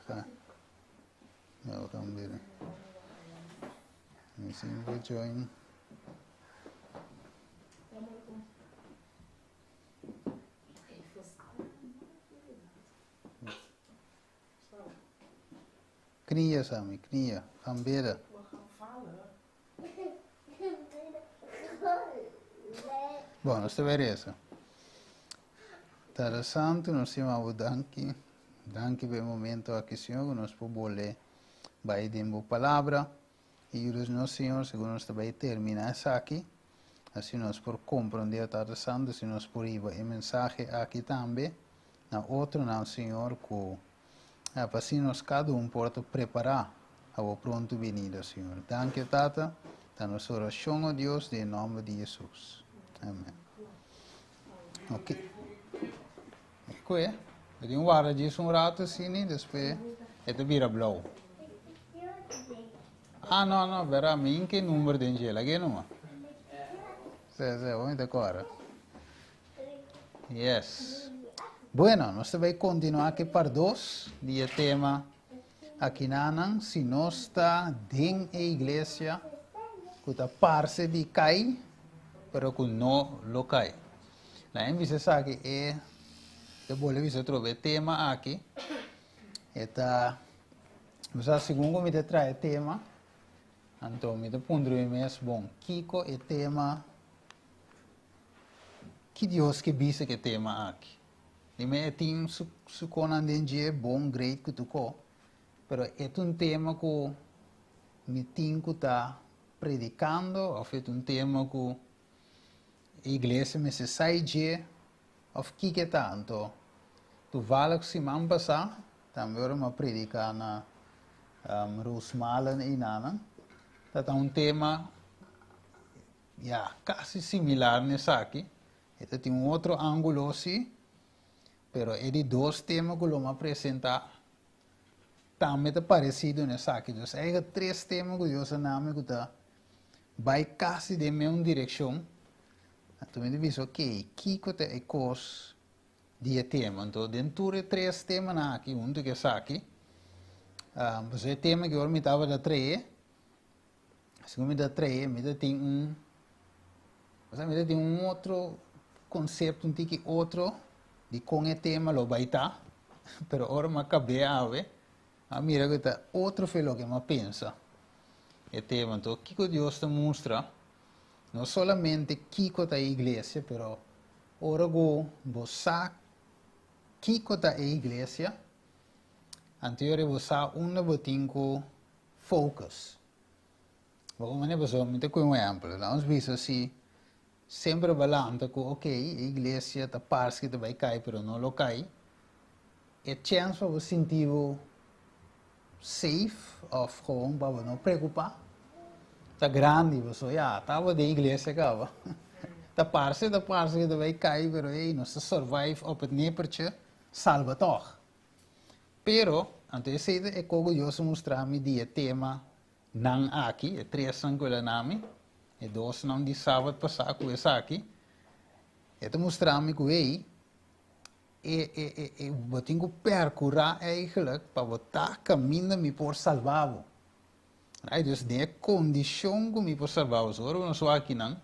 Ga. Ja, we gaan bidden. Misschien we join. Knieën, Sammy, knieën. Gaan bidden. We gaan vallen. Bon, nos ta bai resa. Tata Santu, nos stima bo danki. Danki pa e momento aki, Señor, ku nos por bolbe bai den bo palabra. I yuda nos, Señor, segun nos ta bai terminá esaki. Asina nos por komprondé, o Tata Santu, asina nos por hiba e mensahe aki tambe na otronan, Señor, ku pa asina nos kada un por ta prepará pa bo pronto binida, Señor. Danki, o Tata. Ta nos orashon, o Dios, den e nòmber di Hesus. Amèn. Ok. Kue? E tin warda djis un rato asina i despues e ta bira blou. Ah, no, no, bera, mi inke number den dje, lag'é numa. Sí, sí, bo mi ta kòrda. Yes. Bueno, nos ta bai kontinuá ku e par dos di e tema akinanan, si nos ta den e iglesia ku ta parse di kai, pero ku no lo kai. Na en bisa esaki e ta bolbe bisa atrobe e tema aki e ta bo sa segun ku mi ta traha e tema anto mi ta puntra mi mes bon kiko e tema ki Dios ke bisa ku e tema aki dime e tin su su konan den dje bon great ku tuko pero e ta un tema ku mi tin ku ta predikando òf e ta un tema ku E iglesia mester sai dje of kiko e ta. Anto toevallig siman pasá tambe ora mi a prediká na Roosmalen einanan ta ta un tema ya kasi similar na esaki. E ta tin un otro ángulo si, pero e di dos tema ku lo mi a presentá tambe ta paresido na esaki. Dus eigen tres tema ku Dios a nami ku ta bai kasi den meun direkshon. Anto mi ta bisa, ok, kiko ta e kos di e tema? Anto den tur e tres temanan aki huntu ku esaki, pasobra e tema ki ora mi tabata trae, segun mi ta trae, mi ta tin un, osea mi ta tin un otro konsepto, un tiki otro di kon e tema lo bai ta, pero ora mi a kab'é awe, mi a mira ku ta otro fe loke mi a pensa. E tema. Anto, kiko Dios ta mustra? No solamente kiko ta e iglesia, pero ora ku bo sa kiko ta e iglesia, anto yora bo sa unda bo tin ku focus. Bo ku manera pasobra mi ta kohe un ehèmpel. Laga nos bisa si semper bo a lanta ku ok, e iglesia ta parse ku ta bai kai pero no lo kai, e chèns pa bo sinti bo safe of gewoon pa bo no preocupa ta grandi pasobra ya ta den iglesia caba ta parce ta parce cu ta bay cay pero ey nos ta survive op het nippertje salba toch pero anto esey ta e co cu Dios a mustra mi di e tema nan aki e tresnan cu el a nami e dosnan di sabat pasa cu esaki e ta mustra mi cu ey E e e e bo tin ku perkurá eigenlijk pa bo ta kaminda mi por salba bo. Right? Dus den e kondishon ku mi por salba bo. So ora ku nos wak akinan,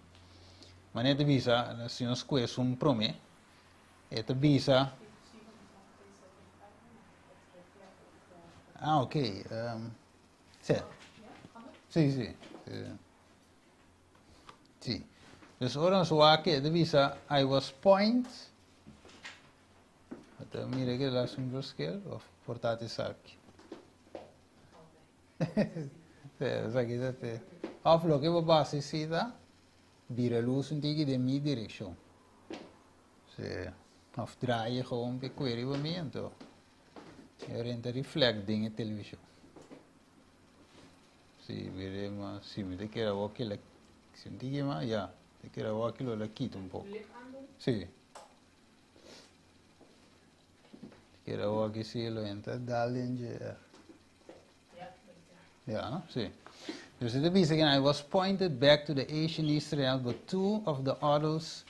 manera ta bisa, si nos kue esun promé, e ta bisa. Ah, ok. Sí. Sí, sí. Sí. Dus ora nos wak, e ta bisa, I was point. Ata mira ke las un verschil of por ta esaki. Sí, esaki ta te. Of loke bo basa si ta bira luz un tiki den mi direccion. Sí. Of draai gewoon pe kue riba mi anto e renta reflect den e television. Sí, bira mas, si mi ta kere awor kila, si un tiki mas, ya, ta kere awor kilo la kita un poco. Sí. Kere awor aki sí lo entra dal den dje. Ja, no? Sí. Dus het bisa again, I was pointed back to the ancient Israel, but two of the adults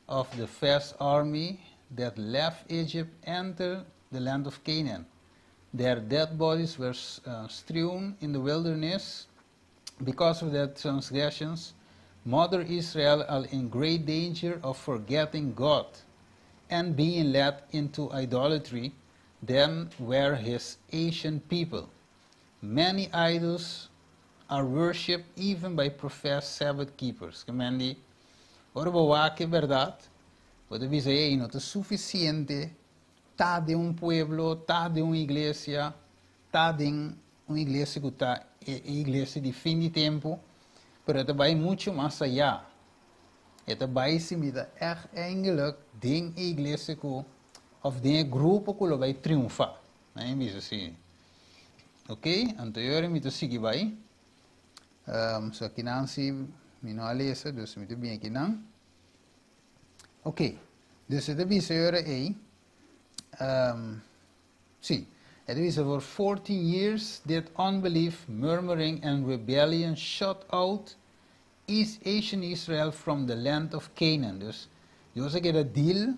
of the first army that left Egypt entered the land of Canaan. Their dead bodies were strewn in the wilderness. Because of their transgressions, Mother Israel are in great danger of forgetting God and being led into idolatry than were his ancient people. Many idols are worshipped even by professed Sabbath keepers. Ke men di, ora bo wak e bèrdat, bo ta bisa, Ei, no ta sufisiente ta den un pueblo, ta den un iglesia, ta den un iglesia ku ta e iglesia di fin di tempu, pero e ta bai muchu mas ayá. E ta bai si mi ta ègt eindelijk den e iglesia ku, òf den e grupo ku lo bai triunfá. Nan a bisa si. Ok, anto e ora mi ta sigui bai. So akinan si mi no a lesa, dus mi ta bin akinan. Ok, dus e ta bisa e ora ei, si, e ta bisa for 14 years did unbelief, murmuring and rebellion shut out East Asian Israel from the land of Canaan. Dus Dios a keda deal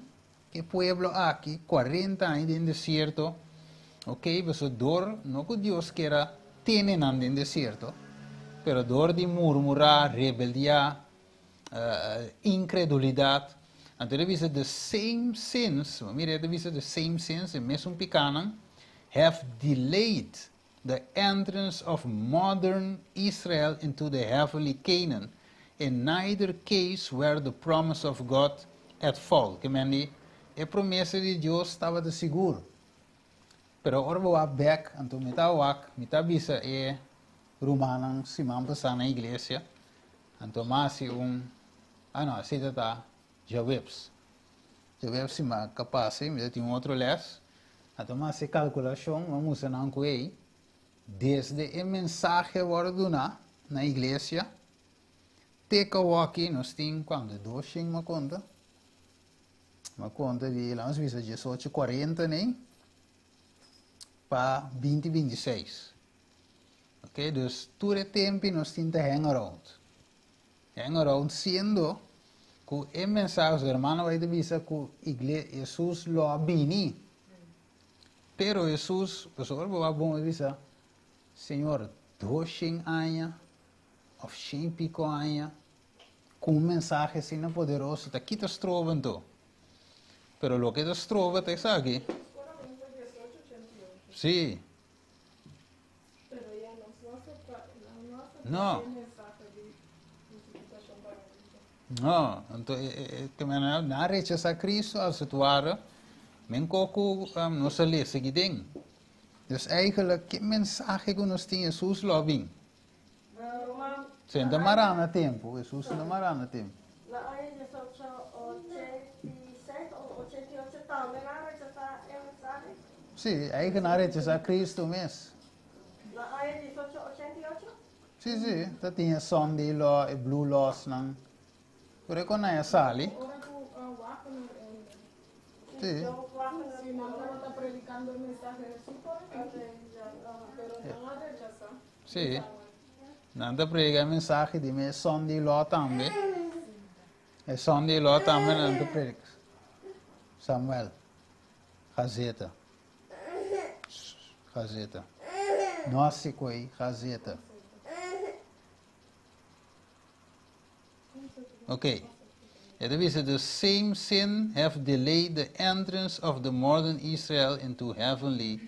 ku e pueblo aki 40 aña den desierto. Ok, pasobra dor, no ku Dios kier a tene nan den desierto, pero dor di murmurá, rebeldiá, inkredulidat, anto e ta bisa the same sins, bo mira e ta bisa the same sins, e mesun pikanan, have delayed the entrance of modern Israel into the heavenly Canaan, in neither case were the promise of God at fault. Ke men di, e promesa di Dios tabata sigur. Pero ora bo wak bek, anto mi ta wak, mi ta bisa e rumannan siman pasá na iglesia, anto mi a hasi un, ah no, así ta ta djaweps. Djaweps siman kapas mi ta tin un otro les, Anto mi hasi kalkulashon, mi a mustra nan ku ei, desde e mensahe a wòrdu duná na iglesia te ku awoki nos tin kuantu, 200 mi a konta? Mi a konta di, laga nos bisa 1840 nei pa 2026. Ok, dus tur e tempi nos tin ta hang around. Hang around siendo ku e mensahe su hermano bai ta bisa ku igle Hesus lo a bini. Pero Hesus, pasobra bo a bon a bisa, Señor, 200 aña of shen piko aña ku un mensahe asina poderoso ta kita stroba anto? Pero loke ta stroba ta esaki. Sí. Pero ya nos no acepta, no acepta No. e mensahe di crucificacion pa Cristo. No, anto e, e, e, ke men nan rechasa Cristo als het ware, men koku nos a lesa aki den. Dus eigenlijk, ke mensahe ku nos tin, Jesus lo a bin. Ruman, Senta mará na tempu, Jesus no mará na tempu. Na aña 1886 o 88 tambe nan a rechasá e mensahe? Sí, eigenlijk nan a rechasá Cristo mes. Na aña 1888? Sí, ta tin e Sunday law, e blue laws nan. Pero e kon nan a sali. Ora ku Wagner en Sí. Joe Wagner. Si nan tabata predikando e mensahe di su Ok, ya, aha. pero nan a rechasá. Sí. Nan ta prediká e mensahe di me Sunday law tambe. E Sunday law tambe nan ta prediká. Samuel, gazeta. Gazeta. No hasi koi, gazeta. Ok. E ta bisa, the same sin have delayed the entrance of the modern Israel into heavenly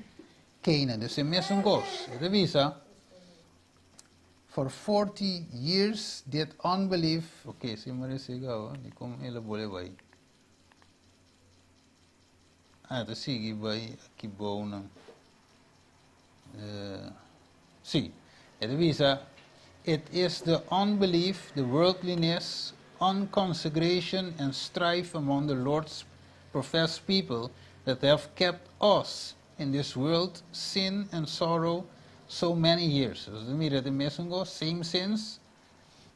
Canaan. Dus e mesun kos. E ta bisa, for 40 years did unbelief. Ok, si mi siga, di kon el a bole bai. Ah, ta sigui bai aki bou nan. Sí. E ta bisa, it is the unbelief, the worldliness, unconsecration and strife among the Lord's professed people that have kept us in this world, sin and sorrow so many years. Dus mira, e mesun kos, same sins,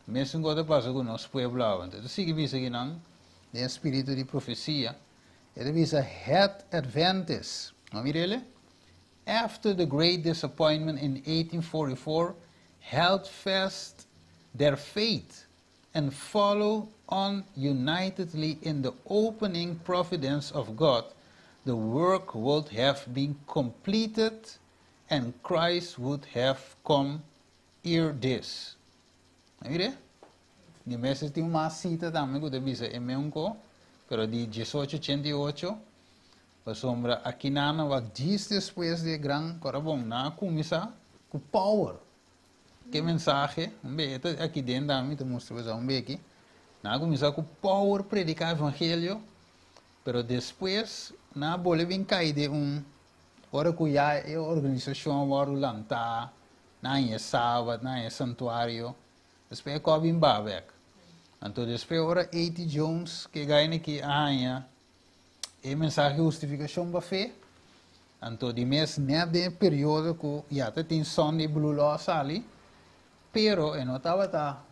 mesun kos ta pasa ku nos pueblo awe. Anto, sigui bisa akinan, den spiritu di profesia, e ta bisa had Adventists. No mira after the great disappointment in 1844, held fast their faith and follow on unitedly in the opening providence of God, the work would have been completed and Christ would have come ere this. Mira? Di mes tin mas sita tambe ku ta bisa e mesun kos, pero di 1888, pasombra aki nan wak djis despues di gran korabon nan a kuminsá ku power. Ku mensahe, un be, aki den tambe ta mustra un be aki. Nan a kuminsá ku power prediká evangelio, pero despues nan a bolbe bin kai den un ora ku ya e organisashon a wòrdu lantá, nan e sabat, nan e santuario, despues a bin bèk. Anto despues ora A.T. Jones ku gaña ku haña e mensahe hustifikashon pa fe, anto di mes net den periodo ku ya tin Sunday Blue Law sali, pero e no tabata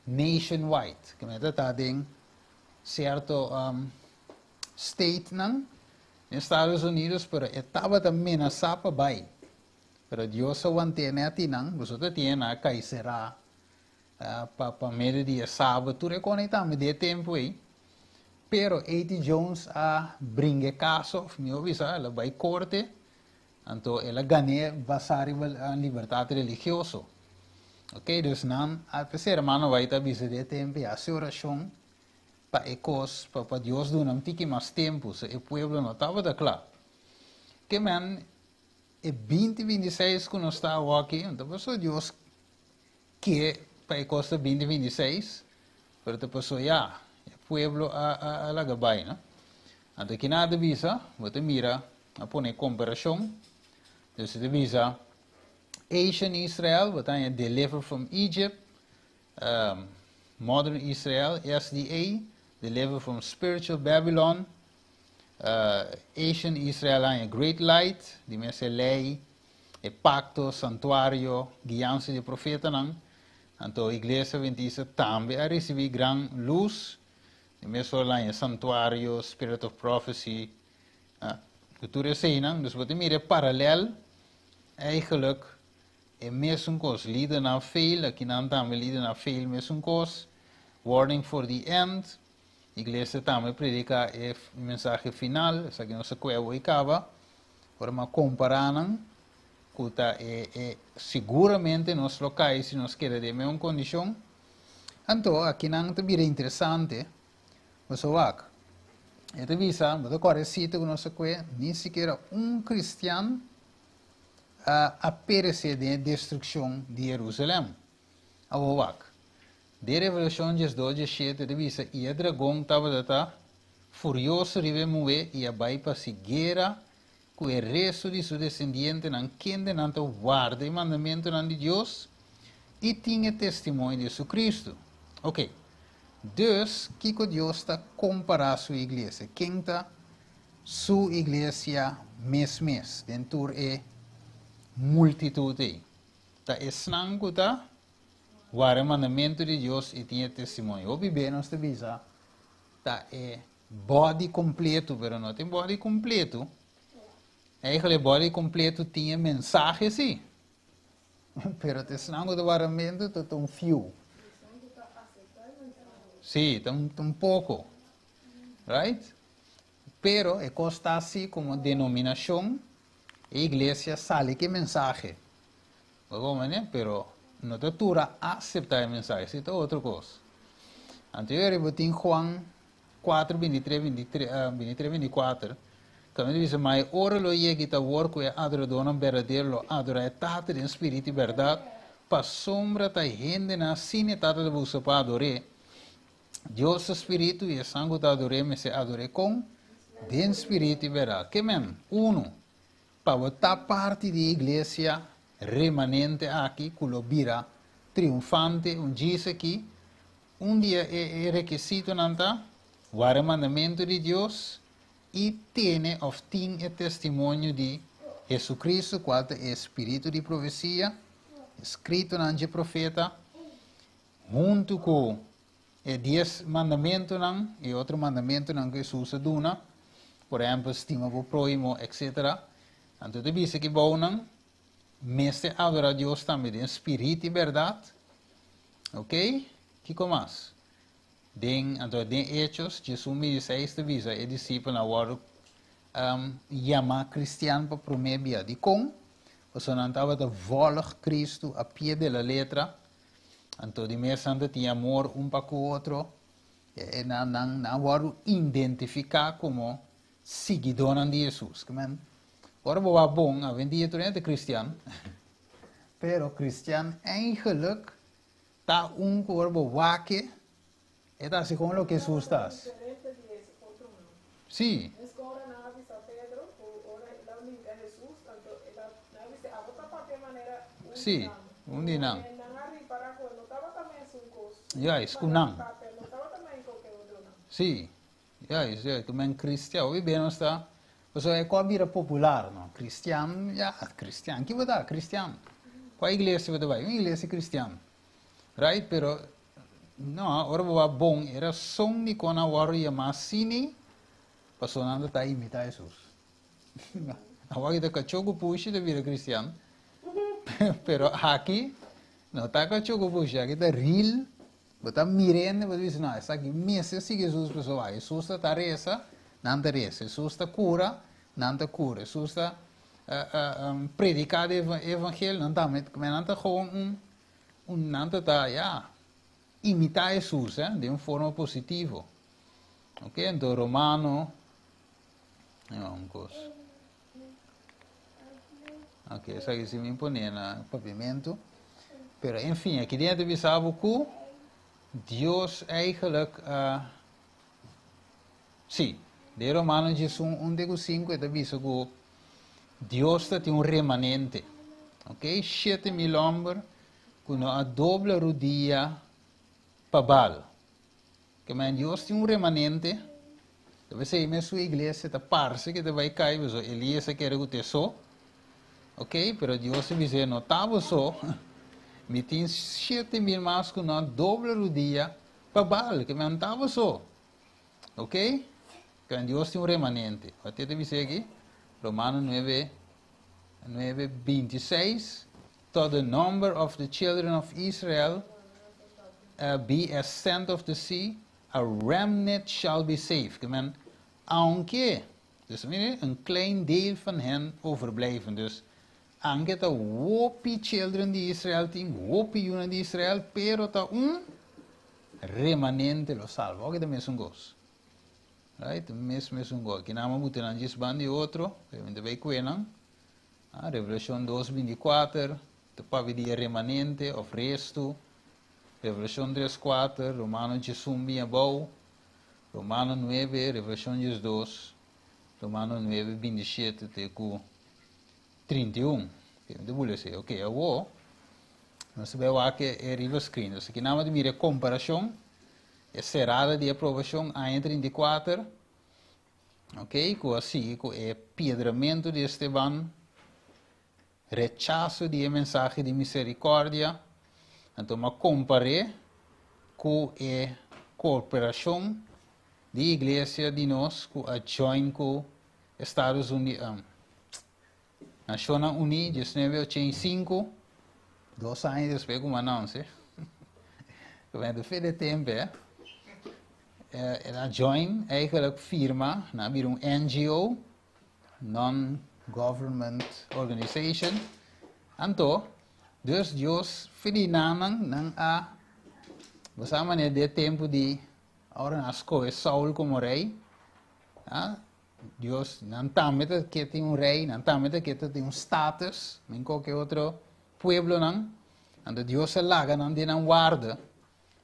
nationwide, ku ta den sierto state nan na Estados Unidos, pero e tabata menasá pa bai. Pero Dios a want'é nan, bo tin na kai será pa medio di sabat, tur e kos tambe di tempu ei. Pero A.T. Jones a bring e kaso, mi bisa, el a bai korte, anto el a gana basá riba libertat religioso. Ok, dus nan, a pesar ruman bai ta bisa di tempu, hasi orashon pa e kos, pa Dios duna un tiki mas tempu, so e pueblo no tabata kla. Ke men, e 2026 ku nos ta aki, anto paso Dios ke pa e kos 2026, pero ta paso ya, e pueblo a laga bai, no? Anto aki nan ta bisa, bo ta mira, a pone komparashon, dus ta bisa, Ancient Israel, bo tin deliver from Egypt, Modern Israel, SDA, deliver from spiritual Babylon, Ancient Israel, a great light, di mes lei, e pakto, santuario, guiansa di profetanan. Anto, iglesia atventista tambe a risibí gran lus, di mes lei, santuario, spirit of prophecy, tur eseinan, dus bo ta mira paralel, eigenlijk, e mesun kos, lidernan fail, aki nan tambe lidernan fail mesun kos, warning for the end, iglesia tambe prediká e mensahe final, esaki nos a kue i kaba, ora m'a kompará nan, ku ta e seguramente nos lo kai si nos keda den mesun kondishon. Anto, aki nan ta bira interesante, bo wak. E ta bisa, bo kore sita ku nos kue, ni sikiera un kristian a peresé den destrukshon di Jerusalèm. Awor wak. Den Revelashon 12, 7, ta bisa, i e dragon tabata furioso riba e muhé i a bai pa hasi guera ku e resto di su desendientenan, kendenan ta warda e mandamentunan di Dios i tin e testimonio di Jesucristo. Ok. Dus, kiko Dios ta kompará su iglesia? Ken ta su iglesia mes mes, den e multitut ei? Ta esnan ku ta warda mandamentu di Dios i tin testimonio. Hopi be nos ta bisa ta e body kompleto, pero no tin body kompleto. Eigenlijk body kompleto tin mensahe sí. Pero esnan ku ta warda mandamentu ta un few. Sí, ta un poko. Right? Pero e kos ta asina komo denominashon, e iglesia sali ku mensahe. Komo, pero no ta tur a aseptá e mensahe, esei ta otro kos. Anto, eu tin Juan 4, 23, 23, 23, 24, tambe ta bisa, ma ora lo yega i ta awor ku e adoradónan berdadero lo adorá e Tata den spiritu i berdat, pasombra ta hendenan asina Tata ta buska pa ador'é. Dios ta spiritu i esnan ku ta ador'é, mester ador'é kon den spiritu i berdat. Ke men? Uno, pa ta parti di iglesia remanente aki, ku lo bira triunfante, un dia aki, un dia e rekisitonan ta, warda mandamentu di Dios i tene òf tin e testimonio di Jesucristo, kual ta e spiritu di profesia, eskritonan di profeta, huntu ku e 10 mandamentunan i otro mandamentunan ku Jesus a duna, por ehèmpel, stima bo próhimo, etc. Anto, ta bisa ku nan mester adorá Dios tambe den spiritu i berdat. Ok? Kiko mas? Den, anto, den Hechos, Jesus 16 ta bisa, e disipelnan a wòrdu. Yama kristian pa promé bia. Dikon? Pasobra nan tabata vòlg Kristu a pie de la letra, anto di mes nan ta tin amor un pa ku otro, e nan nan nan wòrdu identifiká komo siguidónan di Hesus. Ke men, ora bo wak bon, awendia tur hende ta kristian, pero kristian eigenlik ta un ku ora bo wak e, E ta hasi kon loke Hesus ta hasi. Diferente di es otronan. Sí. Mes kon ora nan a bisa Pedro ku ora el a ninga Hesus, anto el a, nan a bis'é, Abo ta papia manera un di Sí, nan. un di nan. Komo nan a ripará ku e no tabata mesun kos, Juist, ku manera nan. di papia no tabata men ku e otronan. Sí, juist, juist, ku men kristian, hopi bes nos ta, pasobra e kos a bira popular, no, kristian, ya, kristian, ki bo ta? Kristian. Kua iglesia bo ta bai? Un iglesia kristian. Right, pero no, ora bo wak bon, e rason di kon nan wòrdu yamá asini, pasobra nan ta ta imitá Hesus. Awor aki ta kachó ku pushi ta bira kristian, pero aki no ta kachó ku pushi, aki ta real, bo ta mir'é, bo ta bisa, no, esaki mester sigui Hesus pasobra Hesus ta ta resa, nan ta resa, Hesus ta kura, nan ta kura, Hesus ta prediká di evangelio, nan tambe, nan ta gewoon un Un nan ta ta, ya, imitá Hesus, eh, den un forma positivo. Ok, anto Romano, mira un kos. Ok, esaki si mi pone na papiamentu. Pero en fin, aki den ta bisa bo ku Dios eigenlijk, sí, den Romano 11, 1 te ku 5 e ta bisa ku Dios ta tin un remanente. Ok, 7000 hòmber ku no a dobla rudia pa Baal. Ke men Dios tin un remanente. Ta p'esei mes su iglesia ta parse ke ta bai kai, pasobra Elias a kere ku ta e so. Ok, pero Dios a bis'é, no ta bo so, mi tin 7000 mas ku no a dobla rudia pa Baal. Ke men no ta bo so. Ok? Kan Dios tin un remanente. Wat e ta bisa aki? Romano 9, 9, 26. To the number of the children of Israel be as sand of the sea, a remnant shall be saved. Ke men, aunke, dus mire, een klein deel van hen overblijven. Dus, aunke ta hopi children di Israel tin, hopi yunan di Israel, pero ta un remanente lo salva. Oke ta mesun kos. Right? Mes mesun kos. Aki nan a buta nan djis ban di otro. Pero mi ta bay kue nan. Ah, Revelashon 2, 24, ta papia di e remanente of restu. Revelashon 3, 4, Romano 11 bin abou. Romano 9, Revelashon 12, Romano 9, 27 te ku 31. Ok, mi ta bula esei. Ok, awor nos ta bai wak e riba screen. Dus aki nan bo ta mira e komparashon, e serada di aprobashon aña 34, ok, ku a sigui ku e piedramentu di Esteban, rechaso di e mensahe di misericordia. Anto mi a kompar'é ku e kooperashon di iglesia di nos ku a join ku Estados Uni, Nashonnan Uní, 1985, dos aña despues ku mi a nanse, ku mi a fe de tempu, el a join, eigenlijk firma, nan a bira un NGO, Non-Government Organization. Anto, dus Dios fe di nannan, nan a, bo sa manera den e tempu di, ora nan a skohe Saul komo rei, ah, Dios, nan tambe ta ke tin un rei, nan tambe ta ke ta tin un status, men koke otro pueblonan. Anto Dios a laga nan den nan warda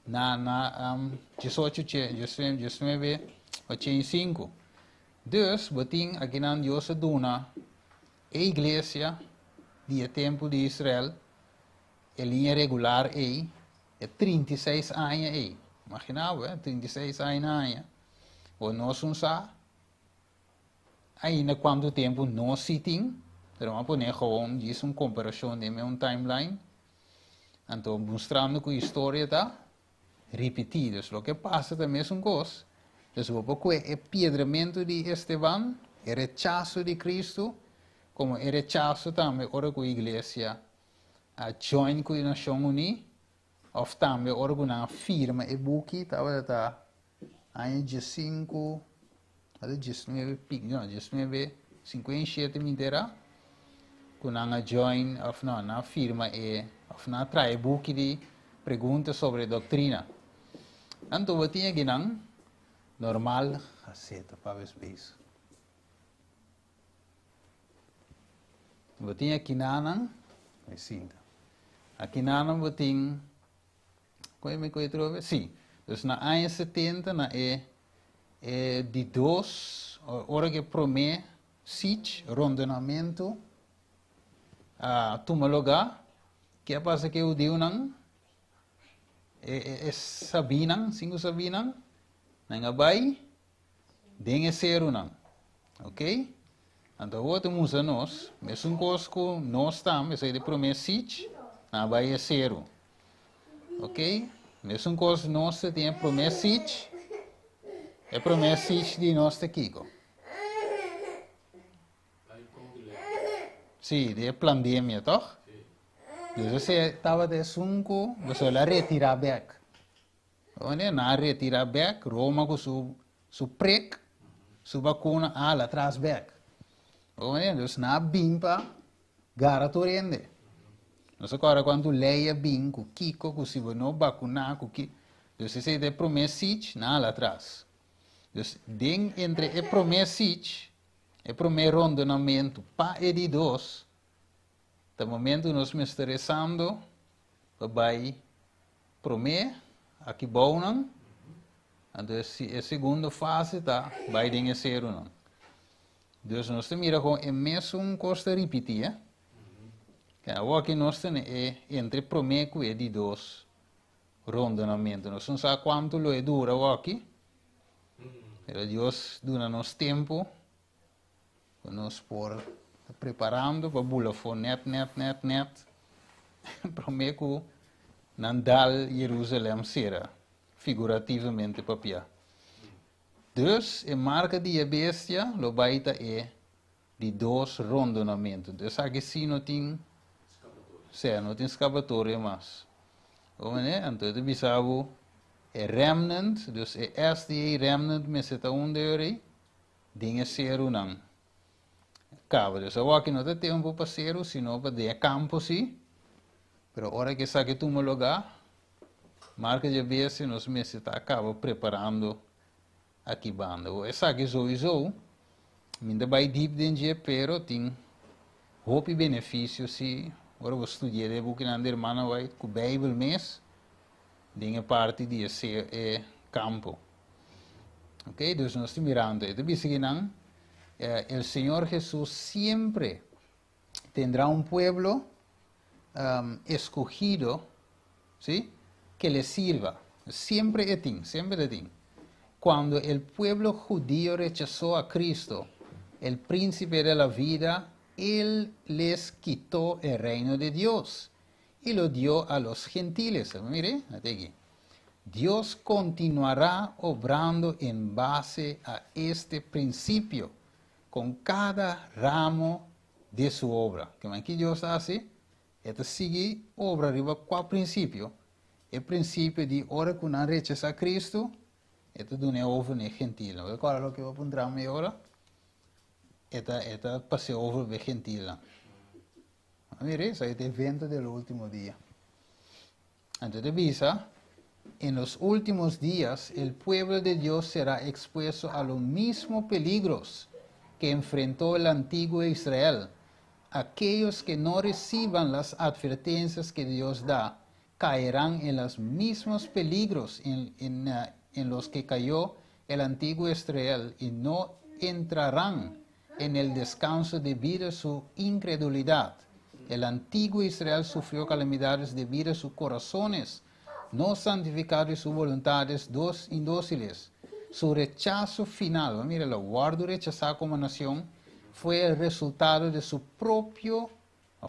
na na um, 18, 19, 85. Dus, bo tin akinan Dios a duna e iglesia di e tempu di Israel e liña regular ei, e 36 aña ei. Imagina bo, eh, 36 aña na aña. Bo nos un sa ainda cuanto tempo nos si tin, pero mi a pone gewoon djis un comparacion den un timeline. Anto mustrando cu historia ta ripiti. Dus loke pasa ta mesun cos. Dus bo por cue e piedramento di Esteban, e rechaso di Cristo, como e rechaso tambe ora cu iglesia a join cu e Nacion Uni, of tambe ora cu nan a firma e buki, tabata ta aña 15. Ta 19 pik, no, 1957 mintera, ku nan a join, of no, nan a firma e, of nan a traha e buki di pregunta sobre doctrina. Anto bo tin akinan normal, Gaceta, pa bes beis. Bo tin akinanan, e sinta. Akinanan bo tin, kon mi koe trobe? Si, dus na aña 70 na e e di dos, ora ku e promé siege, rondonamentu, a tuma lugá, ke a pasa ku e hudiunan? E e sabinan, sinku sabinan, nan a bai den e serunan. Ok? Anto awor ta mustra nos, mesun kos ku nos tambe, esei di promé siege, nan a bai e seru. Ok? Mesun kos nos ta tin e promé siege, e promé siege di nos ta kiko? Sí, di e plandemia, toch? Dus esei tabata esun ku boso a retirá bèk. Wanneer nan a retira bek, Roma ku su su prik, su bakuna a hala atras bek. Wanneer dus nan a bin pa gara tur hende. Nos a kòrda kuantu lei a bin ku kiko, ku si bo no bakuna, ku ki. Dus esei ta e promé sich, nan a hala atras. Dus den entre e promé sich, e promé rondonamentu pa e di dos, ta momento nos mester resando pa bai Promé, aki bounan, anto e e segundo fase ta bai den e serunan. Dus nos ta mira kon e mesun kos ta ripití, eh. Ke awor aki nos tene e entre promé ku e di dos rondonamentu. Nos no sa kuantu lo e dura awor aki, pero Dios duna nos tempu Ku nos por ta preparando pa bula afó nèt nèt nèt nèt promé ku nan dal Jerusalèm sera, figurativamente papiá. Dus e marka di e bestia lo bai ta e di dos rondonamentu. Enton esaki sí no tin, sea, no tin skapatoria mas. Bo mene? Anto e ta bisa bo e remnant, dus e SDA remnant mester ta unda e ora ei? Den e serunan kaba. Dus awor aki no ta tempu pa seru, sino pa den e kampo si. Pero ora ku esaki tuma lugá, marka dje bestia nos mester ta kaba preparando aki banda. Awor esaki souiso, mi ta bai dip den dje, pero tin hopi benefisio si ora bo studia den e bukinan di Hermana White ku Beibel mes den e parti di e e kampo. Ok, dus nos ta mirando, e ta bisa kinan, el Señor Jesús siempre tendrá un pueblo escogido, sí, que le sirva. Siempre e tin, siempre ta tin. Cuando el pueblo judío rechazó a Cristo, el príncipe de la vida, Él les quitó el reino de Dios y lo dio a los gentiles. Mire, aquí. Dios continuará obrando en base a este principio con cada ramo de su obra. Ke men ki Dios ta hasi? E ta sigui obra riba kua prinsipio? E prinsipio di ora ku nan rechasá Kristu, e ta duna e over na e gentilnan. Bo ta kòrda loke bo a puntra mi ora? E ta e ta pas'é over pa e gentilnan. Mira, esaki ta e evento del último dia. Anto ta bisa, En los últimos días el pueblo de Dios será expuesto a los mismos peligros que enfrentó el antiguo Israel. Aquellos que no reciban las advertencias que Dios da caerán en los mismos peligros en, en, eh, en los que cayó el antiguo Israel y no entrarán en el descanso debido a su incredulidad. El antiguo Israel sufrió calamidades debido a sus corazones no santificados y sus voluntades dos indóciles. Su rechazo final, mira, lo guardo rechazado como nación, fue el resultado de su propio,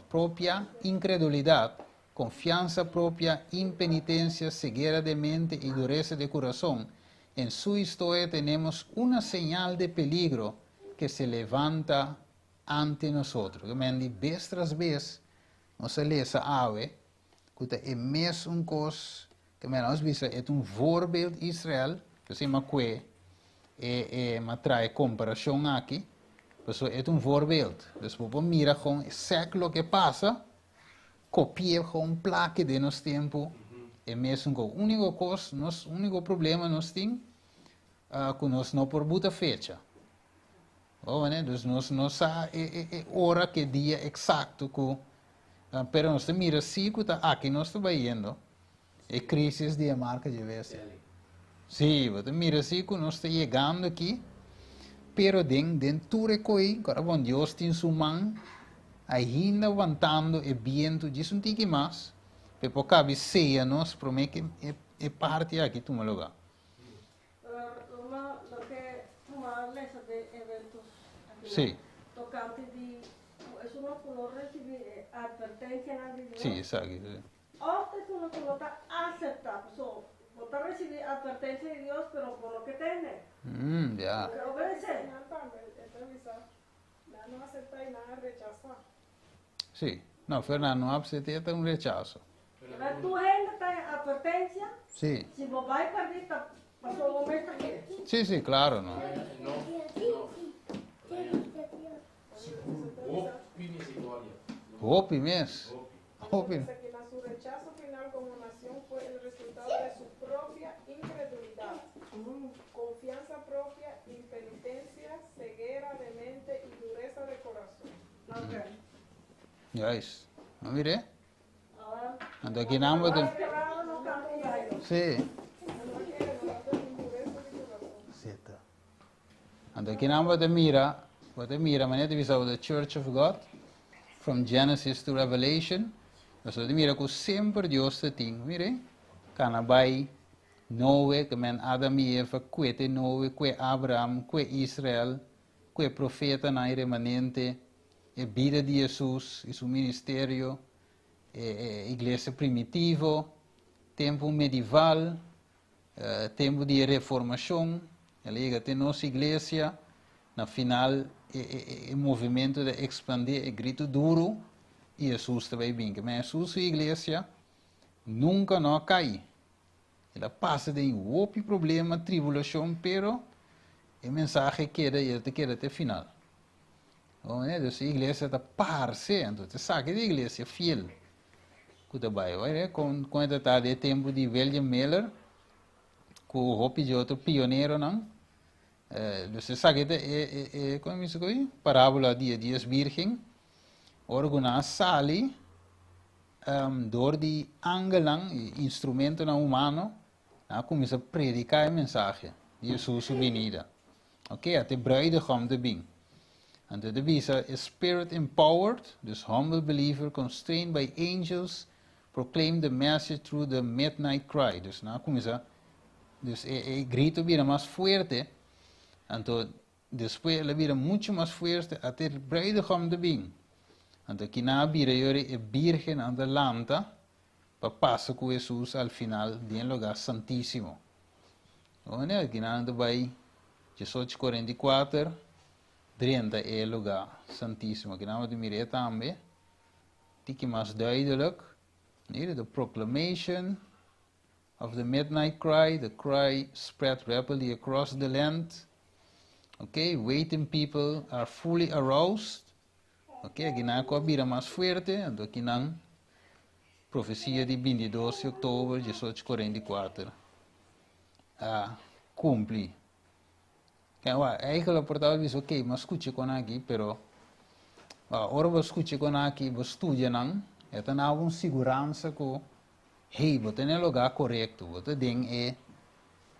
propia incredulidad, confianza propia, impenitencia, ceguera de mente y dureza de corazón. En su historia tenemos una señal de peligro que se levanta ante nosotros. Ke men di bes tras bes nos a lesa awe ku ta e mesun kos ke men nos bisa e ta un voorbeeld Israel, p'esei mi a kue E m'a traha komparashon aki. Paso e ta un voorbeeld. Dus bo por mira gewoon exact loke pasa, kopia gewoon plak den nos tempu, e mesun kos. Úniko kos, nos úniko problema nos tin, ku nos no por buta fecha. Oh, ne? Dus nos no sa e ora ku dia eksakto ku, pero nos ta mira si ku ta aki nos ta bayendo e krísis di e marka di bestia. Sí, bo ta mira si ku nos ta yegando aki, pero den tur e koi, kora bon Dios tin su man ainda wantando e bientu djis un tiki mas, pe por kabi seya nos promé ku e parti aki tuma lugá. Roma, loke tuma lesa den eventos aki tokante di ku esun ku no risibí e atvertensianan di Dios. Sí, esaki, sí. Òf esun ku no ta aseptá. Pasobra bo ta risibí atvertensia di Dios, pero bo no ke tende. Ya. Bo ke obedesé. Nan tambe, e ta bisa, nan no aseptá i nan a rechasá. Sí. No, Fernando, no aseptá ta un rechaso. Pero tur hende ta en atvertensia. Si bo bai pèrdí, ta pasobra bo mes ta kere. Sí, klaro, no. No, no. Sigur hopi misericordia. Hopi mes. Hopi. Dice que su rechazo final como nación fue el resultado de su propia incredulidad, confianza propia, impenitencia, ceguera de mente y dureza de corazón. Juist. No mire? Anto aki nan bo ta. Sí. Zeta. Anto aki nan bo ta mira, bo ta mira manera ta bisa The Church of God from Genesis to Revelation. Bo ta mira ku semper Dios ta tin. Mire, kana bai Noe, ke men Adam i Eva, kuete Noe, kue Abraham, kue Israel, ku e profetanan i remanente, e bida di Hesus i su ministerio, e iglesia primitivo, tempu medival, tempu di e reformashon, el a yega te nos iglesia, na final e movimentu ta ekspandé, e gritu duru i Hesus ta bai bin. Ke men Hesus su iglesia nunka no a kai. El a pasa den hopi problema, tribulashon, pero e mensahe keda i el ta keda te final. Dus e iglesia ta parse, anto ta saki di iglesia fiel ku ta bai. Oye, kon kon e ta ta den e tempu di William Miller ku hopi di otro pioneronan. Dus esaki ta e e e kon e bisa koe? Parábola di e dies bírgen. Ora ku nan a sali dor di angelnan i instrumentonan humano, nan a kuminsá prediká e mensahe di Hesus su binida. Oke, ata e bruidegom ta bin. Anto e ta bisa, e spirit empowered, dus humble believer constrained by angels, proclaim the message through the midnight cry. Dus nan a kuminsá, dus e grito bira mas fuerte, anto Despues el a bira muchu mas fuerte ata e bruidegom ta bin. Anto kinan a bira yori e birgennan ta lanta pa pasa ku Hesus al final den e lugá santísimo. Oe kinan ta bai 18:44 drenta e lugá santísimo. Kinan bo ta mir'é tambe tiki mas duidelijk. Mira, the proclamation of the midnight cry, the cry spread rapidly across the land. Okay, waiting people are fully aroused. Okay, aki nan a bira mas fuerte, anto aki nan profesia di 22 di òktober 1844 a kumpli. Kijk, eigenlijk por ta bisa, ok, m'a skucha kon aki, pero ora bo skucha kon aki, bo studia nan, e ta na un siguransa ku, hey, bo ta na e lugá korekto, bo ta den e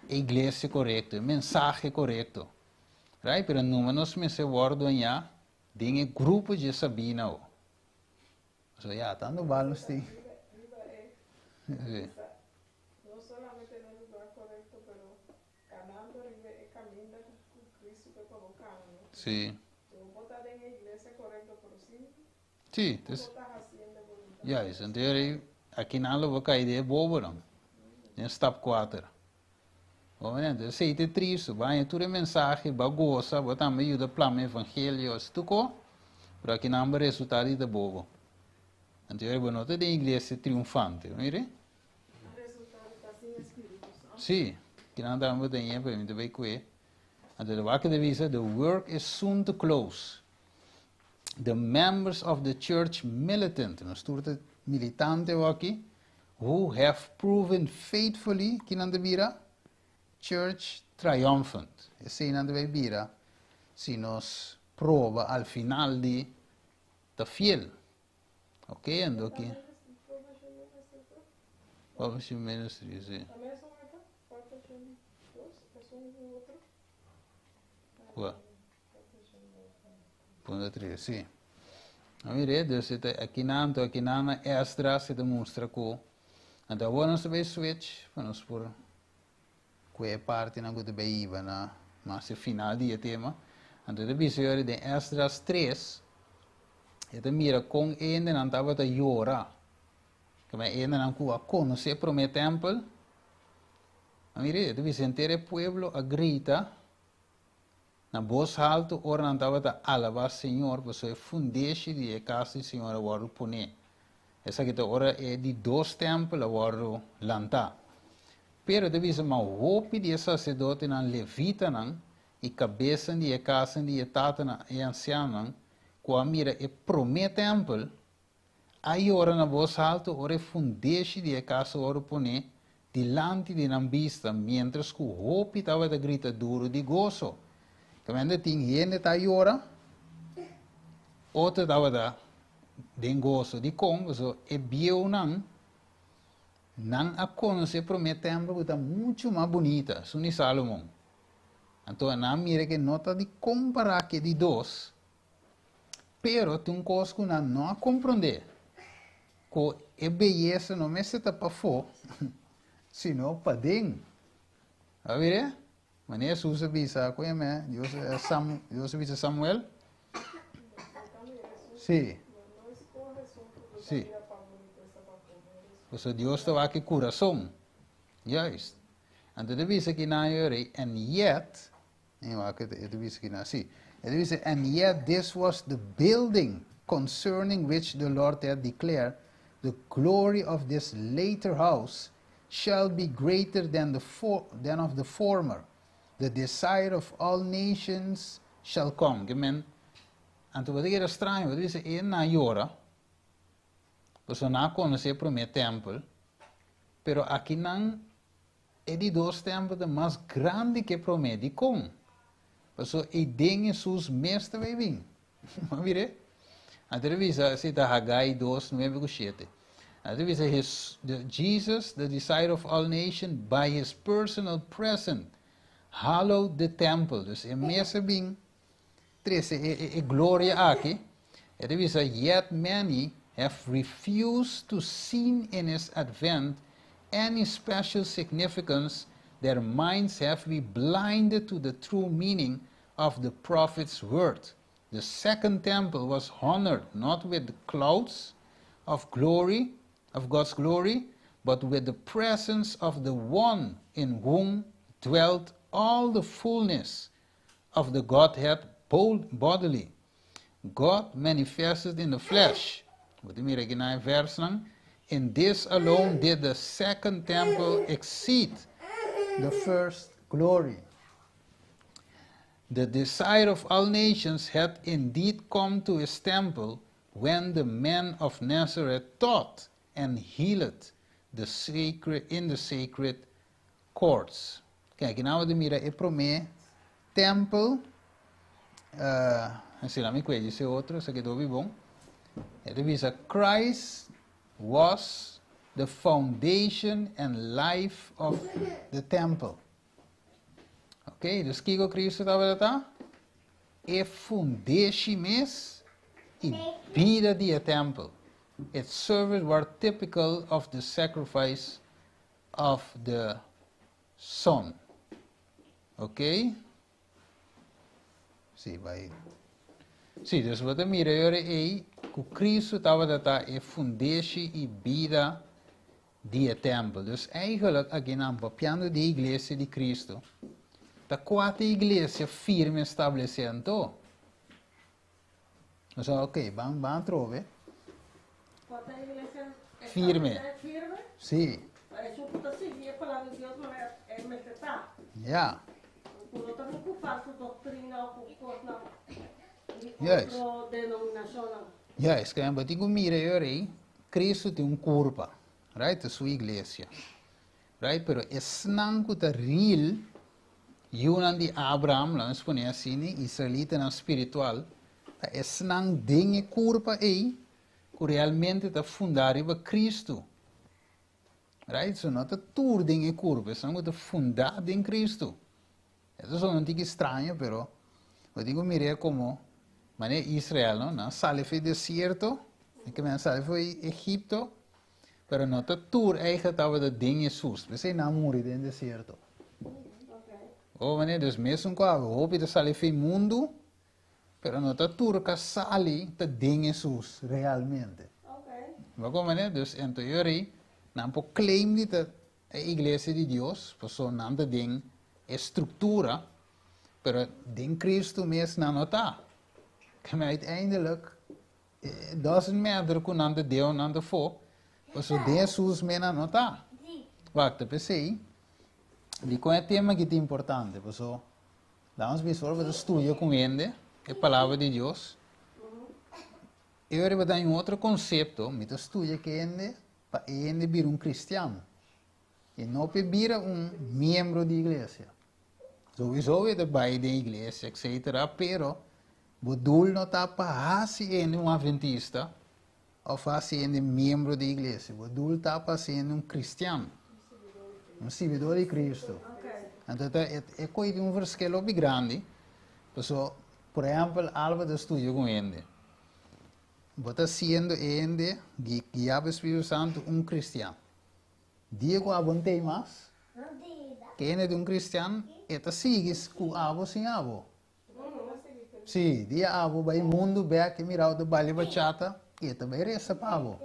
iglesia korekto, e mensahe korekto. Right? Pero numa nos mester wòrdu añá den e grupo dje sabina o. So ya, tantu bal nos tin. Riba e no solamente na e lugá korekto, pero kanando riba e kaminda ku Kristu ke pa bo kana, no? So bo ta den e iglesia korekto, pero sin bo ta hasiendo boluntat. Juist, anto yori aki nan lo bo kai den e bobonan, den stap kuater. Bo mira, anto esei ta e tristu, bo haña tur e mensahe, bo a gosa, bo tambe yuda plama evangelio, asina tur ko, pero aki nan bo resulta di ta bobo. Anto yori bo no ta den iglesia triunfante, bo mira. Resultado ta sin e Spiritu Santu. Sí, kinan tambe bo ta ñe, pero mi ta bai kue. Anto de wak de bisa, the work is soon to close. The members of the church militant, nos tur ta militante awaki, who have proven faithfully, kinan ta bira? Church triumphant. Eseinan ta bay bira si nos proba al final di ta fiel. Ok, ando aki. Publishing Ministry, si. Kua? Punto 3, si. A mire, dus e ta akinan, anto akinan na Esdras e ta mustra ku, anto awor nos ta bai switch pa nos por kue e partinan ku ta bai hiba na mas e final di e tema. Anto e ta bisa yori den Esdras 3, e ta mira kon e hendenan tabata yora. Kaba e hendenan ku a konosé promé tèmpel, a mire, e ta bisa henter e pueblo a grita Na bos haltu ora nan tabata alabá Señor, pasobra e fundeshi di e kas di Señor a wòrdu poné. Esaki ta ora e di dos tèmpel a wòrdu lantá. Pero ta bisa ma hopi di e saserdotenan levitanan i kabesan di e kasnan di e tatanan i ansianonan ku a mira e promé tèmpel, A yora na bos haltu ora e fundeshi di e kas a wòrdu poné dilanti di nan bista, miéntras ku hopi tabata grita duru di goso. Kaminda tin hende ta yora, otro tabata den goso. Dikon? Pasobra e bieunan, nan a konosé promé tèmpel ku ta muchu mas bunita, esun di Salomon. Anto nan a mira ku no ta di kompará ku e di dos. Pero tin un kos ku nan no a komprondé, ku e beyesa no mester ta pafó, sino paden. A mira? Manera Hesus a bisa ku e me, Dios, Sam, Dios a bisa Samuel. Sí. Sí. Pasobra Dios ta wak e kurason. Juist. Anto ta bisa ki nan yori, and yet, E wak e ta bisa kina si. E ta bisa, And yet this was the building concerning which the Lord had declared, The glory of this later house shall be greater than the for, than of the former. The desire of all nations shall come. Ke men, anto bo ta keda straño, bo ta bisa e na yora, pasobra nan a konosé e promé tèmpel, pero akinan E di dos tèmpel ta mas grandi ku e promé. Dikon? Pasobra ei den Hesus mes ta bai bin. Bo a mir'é? Anto ta bisa, esei ta Hagai dos, nuebe ku shete. Anto ta bisa, His, the, Jesus, the desire of all nation, by his personal presence, hallowed the temple. Dus e mes a bin trese e, e, e gloria aki. E ta bisa, Yet many have refused to seen in his advent any special significance, their minds have be blinded to the true meaning of the prophet's word. The second temple was honored not with the clouds of glory, of God's glory, but with the presence of the one in whom dwelt all the fullness of the Godhead bodily. God manifested in the flesh. Bo ta mira aki na e versnan. In this alone did the second temple exceed the first glory. The desire of all nations had indeed come to his temple when the man of Nazareth taught and healed the sacred in the sacred courts. Kijk, aki nan bo ta mira e promé tempel. Uh, asina mi kue djis e otro, esaki ta hopi bon. E ta bisa Christ was the foundation and life of the temple. Ok, dus kiko Cristo tabata ta? E fundeshi mes i bida di e tempel. Its service were typical of the sacrifice of the Son. Ok? Sí, bai. Sí, dus bo ta mira yora ei ku Cristo tabata ta e fundeshi i bida di e tempel. Dus eigenlijk akinan papiando di e iglesia di Cristo, ta kua ta e iglesia firme establesé anto? Nos a ok, ban ban atrobe. Kua ta e iglesia Firme. firme? Sí. Pa esun ku ta sigui e palabra di Dios manera e mester ta. Ja. Ku no ta bin ku falso doktrina òf ku kosnan di otro denominashonnan. Juist, ke bo tin ku mira e ora ei, Cristo tin un kurpa, right, ta su iglesia, right, pero esnan ku ta real yunan di Abraham, laga nos pone asina, israelitanan spiritual, ta esnan den e kurpa ei ku realmente ta fundá riba Cristo. Right? So no ta tur den e kurpa, esnan ku ta fundá den Cristo. Eso sona un tiki straño, pero bo tin ku mir'é komo manera Israel, no? Nan sali for e desierto, e ke men sali for Egipto, pero no ta tur eigen tabata den Hesus. P'esei nan muri den desierto. Oh, manera, dus mesun ku awe hopi ta sali for e mundu, pero no ta tur ka sali ta den Hesus realmente. Bo komprende? Dus ento yori nan por claim di ta e iglesia di Dios, paso nan ta den e struktura, pero den Cristo mes nan no ta. Keme uiteindelijk, it doesn't matter ku nan ta den of nan ta fo, paso den Hesus mes nan no ta. Wak, ta p'esei, dikon e tema aki ta importante, paso Damos bisa ora bo ta studia ku hende e Palabra di Dios, e ora bo ta haña un otro konsepto, mi ta studia ku hende pa e hende bira un kristian i no pa e bira un miembro di iglesia. Souiso e ta bai den iglesia etcetera, pero bo doel no ta pa hasi hende un adventista òf hasi hende miembro di iglesia. Bo doel ta pa hasi hende un kristian, un siguidor di Kristu. Anto ta e koi tin un verschil hopi grandi, paso por ehèmpel Alba ta studia ku hende, bo ta siendo e hende guiá pa e Spiritu Santu un kristian. Dia ku abo no tei mas, ke hende ta un kristian, e ta sigui ku abo sin abo. Sí, dia abo bai mundu bek i mira bo ta balia bachata, e ta bai resa pa bo.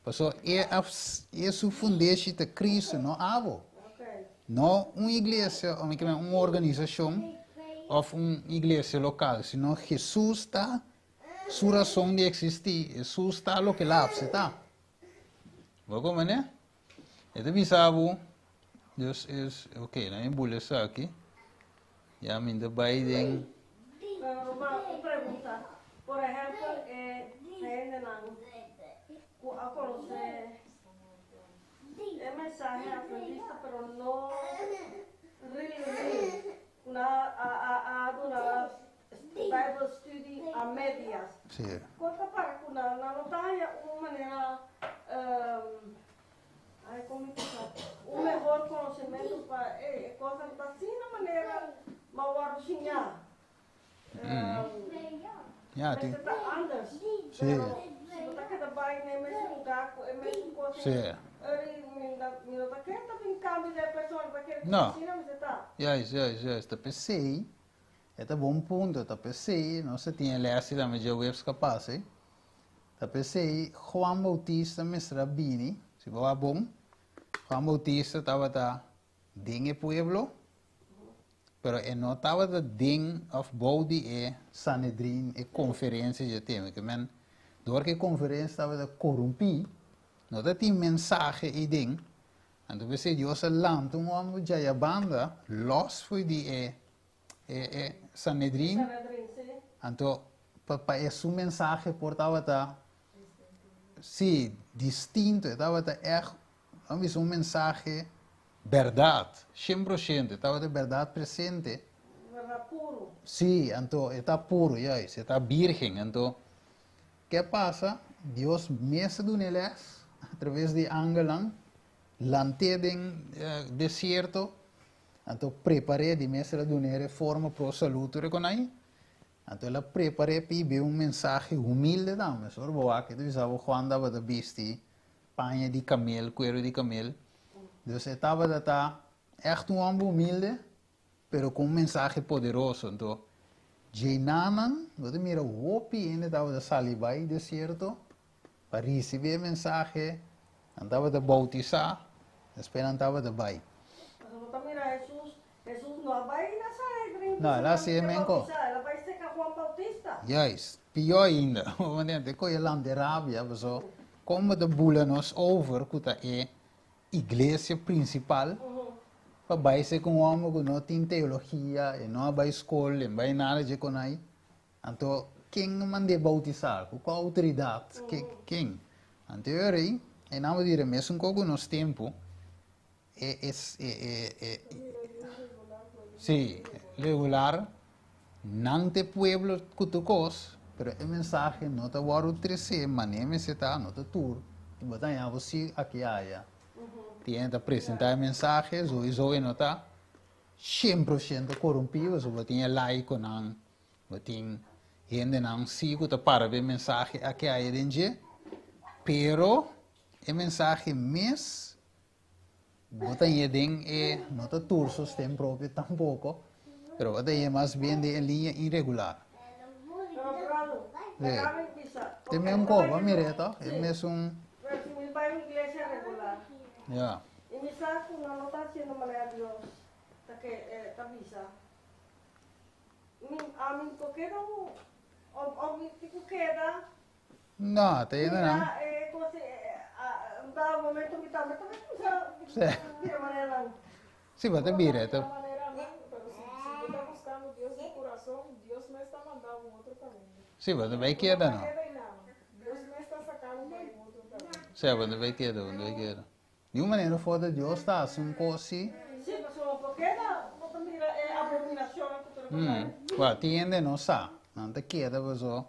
Pasobra e a e su fundeshi ta Cristo, no abo. No un iglesia, o mi ke men un organisashon òf un iglesia lokal, sino Jesus ta su rason di eksistí, Jesus ta loke el a apseptá. Bo komprendé? E ta bisa bo, Dios es, ok, nan e bula esaki. Ya mi ta bai den. Pero ma un pregunta, por ehempel e hendenan cu a conoce e mensahe adventista pero no really really cu nan a a a duna Bible study a medias. Sí. Con ta para cu nan? Nan no ta haya un manera Ay, con mi cosa? Un mehor conocimento pa e cosa no ta asina manera ma wòrdu siñá. Ja, ti. Mester ta anders. Sí. Pero si bo ta keda bai na e mesun lugá ku e mesun cosa, Sí. eri mi no mi no ta kere ta bin kambio di e persona, ta kere ku No. asina mester ta. Juist, juist, juist. Ta p'esei, e ta bon punto, ta p'esei nos a tin e lès di tambe djaweps ku a pasa ei. Ta p'esei Juan Bautista mester a bini, si bo wak bon, Juan Bautista tabata den e pueblo, pero e no tabata den òf bou di e Sanedrin, e konferensia dje tema. Ke men, dor ku e konferensia tabata korumpí, no ta tin mensahe eiden, anto p'esei Dios a lanta un hòmber djaya banda, lòs fo'i di e e Sanedrin, anto pa pa e su mensahe por tabata sí distinto, e tabata ègt a bisa un mensahe bèrdat, shen por shento, e tabata bèrdat presente. Bèrdat puru. Sí, anto e ta puru, juist, e ta bírgen, anto ke pasa? Dios mes a duna e lès a traves di angelnan, lant'é den desierto. Anto prepar'é di mes el a dun'é reforma pro salú tur e konai. Anto el a prepar'é pi be un mensahe humilde tambe. So ora bo wak e ta bisa bo Juan tabata bisti paña di kamel, kuero di kamel. Dus e tabata ta ègt un hòmber humilde, pero ku un mensahe poderoso. Anto djenanan bo ta mira hopi hende tabata sali bai desierto pa risibí e mensahe, nan tabata boutisá, despues nan tabata bai. Pasobra bo ta mira Hesus, Hesus no a bai na Sanedrin No, el a hasi e solamente menko. bautisá, el a bai seka Juan Bautista. Juist, pió ainda, bo mantende, e koe lanta rabia, pasobra kon bo ta bula nos over ku ta e iglesia prinsipal? Pa bai ser ku un hòmber ku no tin teologia, e no a bai skol, e no bai nada dje kon ai. Anto ken a mand'é boutisá? Ku kua outoridat? Ken? Anto e ora ei, e nan bo dira mesun kos ku nos tempu, e e e e sí, regular, nan ta e pueblo ku tur kos, pero e mensahe no ta wòrdu tresé manera mester ta, no ta tur, i bo ta haña bo si aki aya. Tin ta presentá e mensahe, souiso e no ta 100% korumpí, pasobra bo tin e laikonan, bo tin hendenan sí ku ta para pa e mensahe aki aya den dje, pero e mensahe mes bo ta haña den e, no ta tur sosten propio tampoko, pero bo ta haña mas bien den e liña iregular. Pero, Sí. laga mi bisa. Te mes un koba, mira to, e mesun. Pero si mi bai un iglesia regular i mi sa ku nan no ta hasiendo manera Dios ta ke ta bisa, mi ami por keda un o mi tin ku keda No, ta yendo nan. mira e kos un dado momento mi tambe ta kuminsá bira manera nan. Sí, bo ta bira. Ta manera nan, pero si si bo ta buscando Dios di curazon, Dios mes ta manda bo un otro caminda. Sí, bo ta bay keda No no. ta keda einan. Dios mes ta saca bo pa un otro caminda. Sí, bo ta bay keda, bo ta bay keda. Di un manera of otro Dios ta haci un cos si. Sí, pasobra bo por keda, bo ta mira e abominacionnan cu tur e cos ai. Well, tin hende no sa. Nan ta keda paso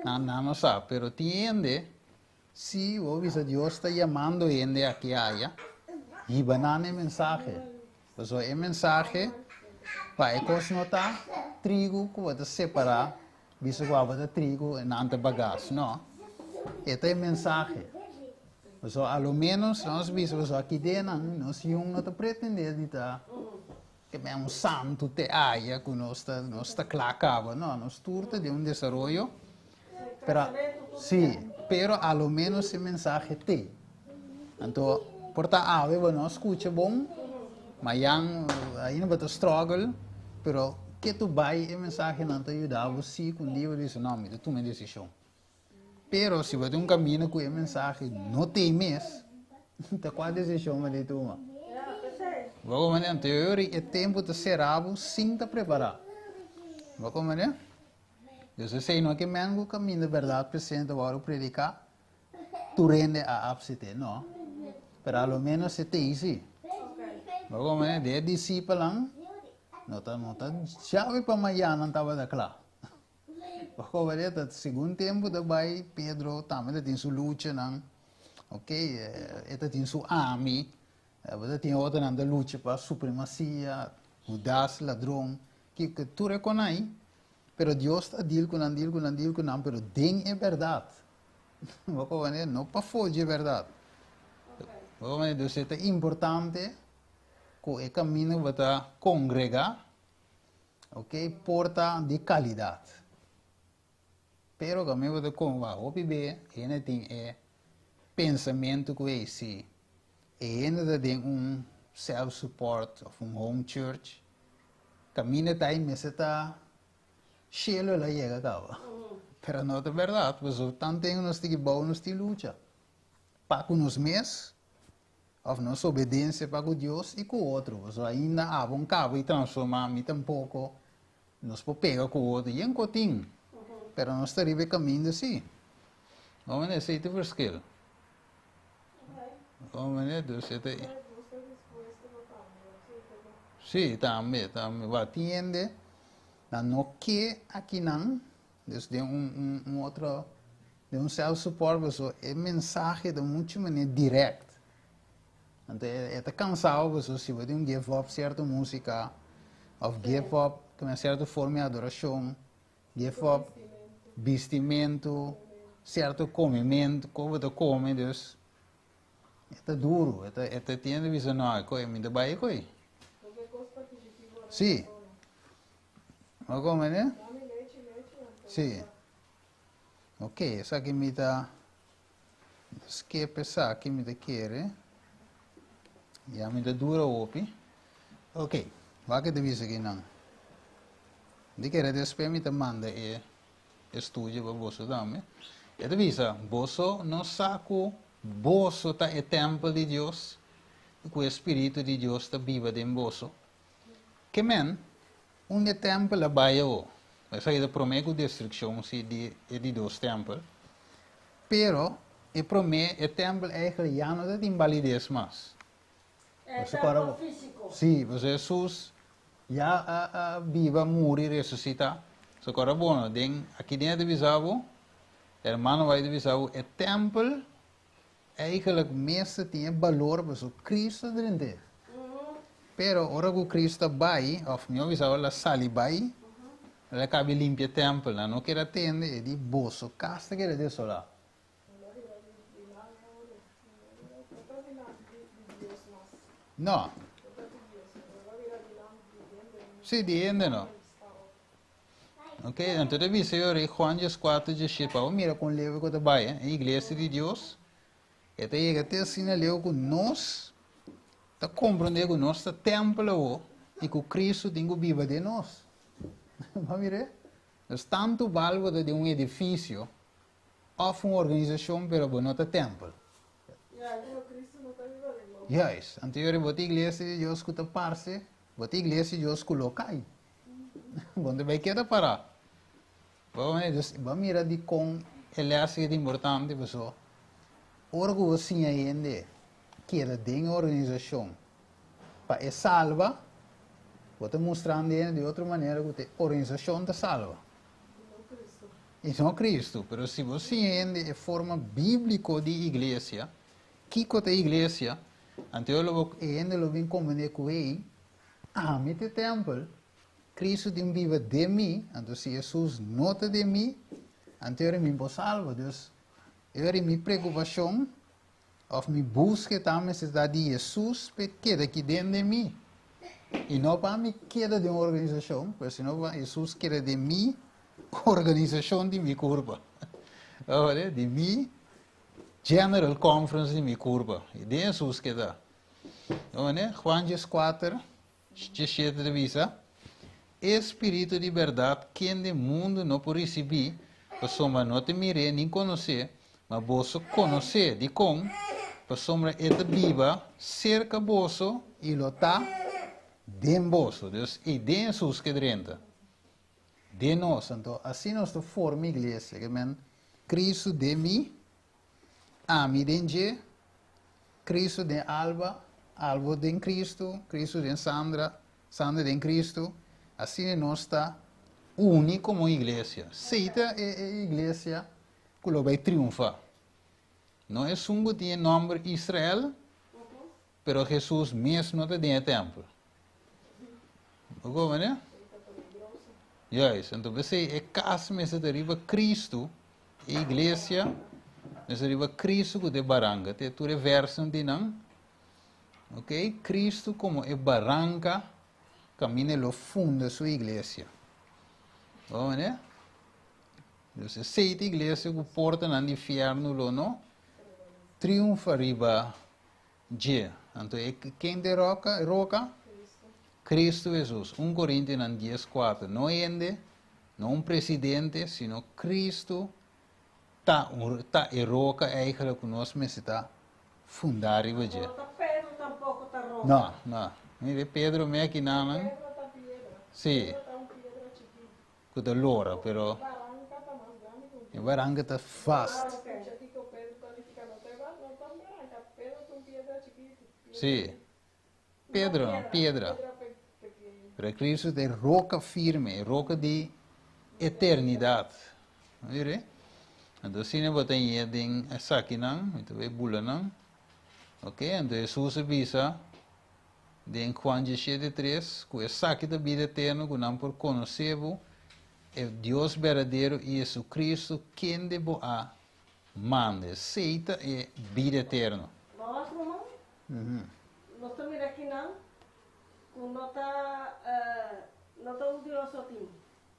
nan nan no sa. Pero tin hende si bo bisa Dios ta yamando hende aki aya, hiba nan e mensahe. Pasobra e mensahe pa e kos no ta trigu ku bo ta separá, bisa ku abo ta trigu i nan ta bagas. No, e ta e mensahe. Pasobra a lo ménos nos bisa pasobra aki den nan nos yun no ta pretendé di ta ke men un santu te aya ku nos ta nos ta kla kaba. No, nos tur ta den un desaroyo. Pero, sí, pero a lo menos e mensahe t'ei. Anto, por ta awe bo no skucha bon, mayan ainda bo ta struggle, pero ke tu bai e mensahenan ta yuda bo sí ku un dia bo bisa, no, mi ta tuma e desishon. Pero si bo tin un camino cu e mensahe no t'ey mes, ta cua decision bo di tuma? Bo comprende? Anto yori e tempo ta cera bo sin ta prepara. Bo comprende? Dus esey no ke men cu caminda berdad presente worde predica, tur hende a apsite, no. Pero a lo menos e t'ey si. Bo comprende? De e discipelan no ta no ta djawe pa mayanan tabata cla. Pasobra e ta segun tempu ta bai Pedro tambe ta tin su luchanan, ok, e ta tin su ami, bo ta tin otronan ta lucha pa supremasia, Hudas ladron, kiko tur e kon ai, pero Dios ta deal ku nan, deal ku nan, deal ku nan, pero den e bèrdat, bo komprende, no pafó dje bèrdat, bo komprende, dus e ta importante ku e kaminda ku bo ta kongregá. Ok, por ta di calidad. Pero kami bo ta con wak hopi be hende tin e pensamento cu ey si e hende ta den un self support of un home church caminda ta ey mester ta cielo el a yega caba. Pero no ta berdad pasobra tanten nos tin ki bou nos tin lucha pa cu nos mes. Of nos obedensia pa ku Dios i ku otro. Pasobra ainda abo un kaba i transformá, mi tampoko. Nos por pega ku otro yen ku tin, pero nos ta riba e kaminda sí. Bo manera esei ta e verschil. Bo manera dus e ta. Sí, tambe, tambe. Wak, tin hende nan no ke akinan. Dus den un un otro, den un self support paso e mensahe ta mucho manera direct. Anto e ta cansao paso si bo tin un give up cierto musica of give up un cierto forma di adoracion, give up bistimento, cierto comimento, con bo ta come, dus e ta duro, e ta e ta tiende bisa no e mi ta bay e coi. Si. Bo come ne? Sí. Ok, esaki mi ta skip esaki mi ta kere. Ya mi ta dura hopi. Ok, wak e ta bisa aki nan. Di kere despues mi ta manda e estudio pa boso tambe. E ta bisa, boso no sa ku boso ta e tempel di Dios? ku e Spiritu di Dios ta biba den boso? Ke men, unda e tèmpel a bai awor? Esaki ta promé ku destrukshon si di e di dos tèmpel. Pero e promé e tèmpel eigenlijk ya no ta tin balides mas. E tèmpel físiko. Sí, pasobra Hesus ya a biba, muri, resusitá. So kòrda bon, den aki den e ta bisa bo, hermano White ta bisa bo, e tèmpel eigenlijk mester tin e balor pasobra Cristo ta drent'é. Pero ora ku Cristo a bai, òf mihó bisa ora el a sali bai, el a kabi limpia e tèmpel. Nan no kere atende, e di, Boso kas ta keda desolá. No. Sí, di hende no. Ok, anto ta bisa yo rei Juan 14, 17, pa bo mira kon leu ku ta bai, eh? E iglesia di Dios, e ta yega te asina leu ku nos ta komprendé ku nos ta tèmpel awo i ku Kristu tin ku biba den nos. Bo mira? Dus tantu bal bo ta den un edifisio òf un organisashon pero bo no ta tèmpel. Juist. Anto yori bo ta iglesia di Dios ku ta parse, bo ta iglesia di Dios ku lo kai. Bo no ta bai keda pará. Bo bo mira dikon e lès aki ta importante pasobra ora ku bo siña hende keda den e organisashon pa e salba, bo ta mustrando hende di otro manera ku ta e organisashon ta salba. I no Cristo. Pero si bo siña hende e forma bíbliko di iglesia, kiko ta iglesia, anto lo bo e hende lo bin komprendé ku ei, ami ta e tèmpel, Cristo tin biba den mi, anto si Hesus no ta den mi, anto e ora mi por salba. Dus, e ora mi preokupashon òf mi buske ta mester ta di Hesus p'e keda aki den den mi. I no pa mi keda den un organisashon, pero sino pa Hesus keda den mi organisashon di mi kurpa. Ora, di mi General Conference di mi kurpa. I den Hesus keda. Ora, Juan 14, 17 ta bisa, E Spiritu di bèrdat, kende mundu no por risibí, pasobra no ta mir'é ni konos'é, ma boso konos'é. Dikon? Pasobra e ta biba serka boso i lo ta den boso. Dus, i den Hesus ke drenta. Den nos. Anto, asina nos ta forma iglesia, ke men, Kristu den mi, Ami den dje, Cristo den Alba, Albo den Cristo, Cristo den Sandra, Sandra den Cristo. Asina nos ta uni como iglesia. Esey ta e e iglesia cu lo bay triunfa. No esun cu tin e nomber Israel, pero Jesus mes no ta den e tempel. Bo comprende? Juist, anto p'esei e kas mester ta riba Cristo, e iglesia mester riba Cristo ku ta e baranka. Te tur e versen di nan. Ok, Cristo komo e baranka kaminda e lo funda su iglesia. Bo comprende? Dus esei ta iglesia ku portanan di fierno lo no triunfa riba Dje. Anto e ken ta e roka? E roka? Cristo Hesus. Un Korintionan 10:4. No hende, no un presidente, sino Cristo ta un ta e roka eigenlijk ku nos mester ta fundá riba dje. No ta Pedro tampoko ta roka. No, no. Mira Pedro me aki nan. Pedro ta piedra. Sí. Pedro ta un piedra chikito. Ku ta lora, pero. Baranka ta mas grandi ku un E baranka ta fast. Un chakito Pedro ta nifica no ta no ta un baranka, Pedro ta un piedra chikitu. Sí. Pedro no, piedra. Piedra pequeño. Pero Cristo ta e roka firme, e roka di eternidad. Mire. Anto asina bo ta ñe den esakinan, mi ta bay bula nan. Ok, anto Hesus a bisa Den Juan 17:3, ku esaki ta bida eterno, ku nan por konosé bo, e Dios berdadero i Jesucristo, kende bo a manda. Esei ta e bida eterno. Nos, ruman, nos ta mira akinan ku no ta no ta un Dios so tin.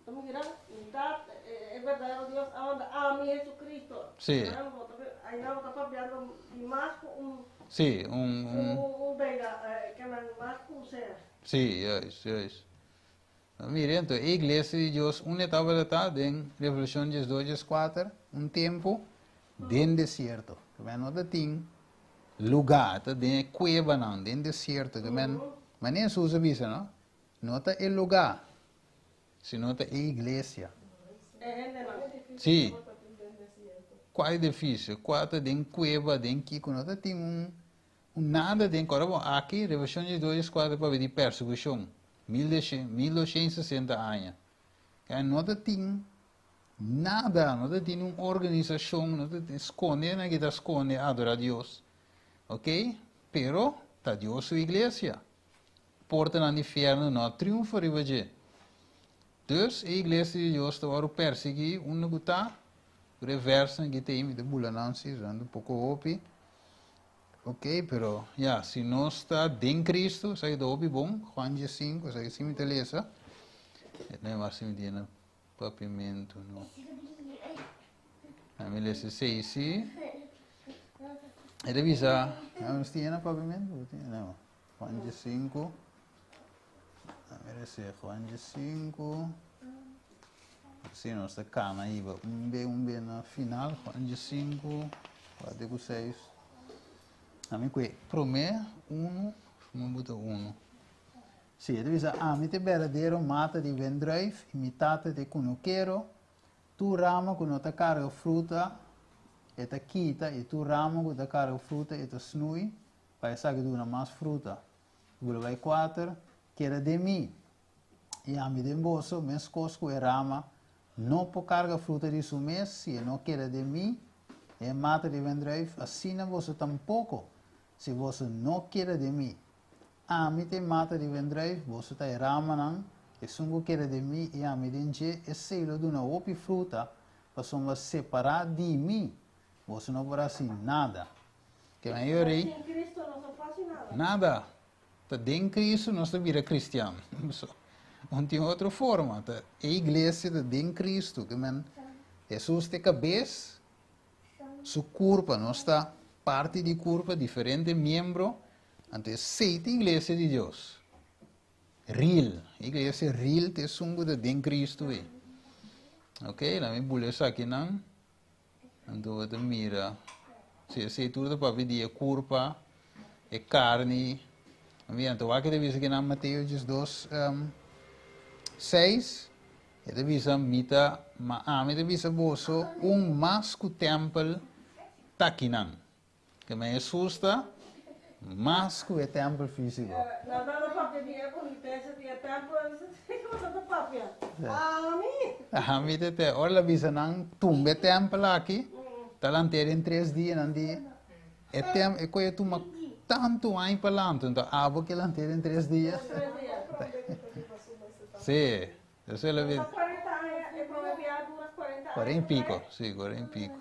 Ta mira, un Tata, e berdadero Dios a manda ami, Jesucristo. Sí. Ainan bo ta papiando di mas ku un. Sí, un, un. Un deidad, kenan mas ku un ser. Sí, juist, juist. Mira, anto e iglesia di Dios unda tabata ta den Revelashon 12, 14, un tempu den desierto. Kibè no ta tin. lugá, ta den e kuebanan, den desierto. Ke men, manera Hesus a bisa, no? No ta e lugá, sino ta e iglesia. Sí. Kua edifisio, kua ta den kueba, den kiko, no ta tin un un nada den kòrda bon aki Revelashon diesdos kuater papia di persekushon, 1260 aña. Kaya no ta tin nada, no ta tin un organisashon, no ta tin skonde nan ki ta skonde adora Dios. Ok? Pero ta Dios su iglesia. Portanan di fierno no a triunfa riba dje. Dus e iglesia di Dios ta wòrdu persiguí unda ku ta. Tur e vèrsnan ki tin mi ta bula nan si, esnan ta un poko hopi. Ok, pero ya, si nos ta den Cristo, esaki ta hopi bon, Juan 15, esaki si mi ta lesa. E no si mi tin na papiamentu, no. Mi lesa esei si. E ta bisa, nos tin na papiamentu? No. Juan 15. A ver si Juan 15. Si nos ta kana iba un be un be na final. Juan 15. 4 ku 6. Ami kue promé uno. Mi buta uno. Si, e ta bisa, ami ta e berdadero mata di wendruif i mi tata ta e kunukero. Tur rama ku no ta karga fruta, e ta kita, i tur rama ku ta karga fruta, e ta snui, pa esaki duna mas fruta. Bula bai kuater, Keda den mi, i ami den boso, meskos ku e rama no por karga fruta di su mes si e no keda den mi, e mata di wendruif, asina boso tampoko, si boso no keda den mi. Ami ta e mata di wendruif, boso ta e ramanan, esun ku keda den mi i ami den dje, esei lo duna hopi fruta, pasobra separá di mi, boso no por hasi nada. Ke mayoria. Sin Cristo no ta fácil nada. Nada. Ta den Cristo nos ta bira cristian. So, no tin otro forma. Ta e iglesia ta den Cristo. Ke men Jesus ta e cabes, su curpa, nos ta parti di curpa, diferente miembro. Anto esey ta iglesia di Dios. Real. Iglesia real ta esun cu ta den Cristo ey. Ok, laat mi bula esakinan. Anto bo ta mira, si esei tur ta papia di e kurpa, e karni. Mira, anto wak e ta bisa kinan Mateo 12, 6, e ta bisa, mi ta, ma ami ta bisa boso, un mas ku tèmpel ta kinan. Ke men Hesus ta mas ku e tèmpel físiko. Nan ta papia di e bonitesa di e tèmpel, ku nan ta papia? Ami! Ami ta te. Ora el a bisa nan tumba e tèmpel aki, ta lant'é den tres dia. Nan di, E tèmpel, e koe a tuma tantu aña pa lanta, nto abo ke lant'é den tres dia? Sí, eso el a bisa. Cuarenta y pico, sí, cuarenta y pico.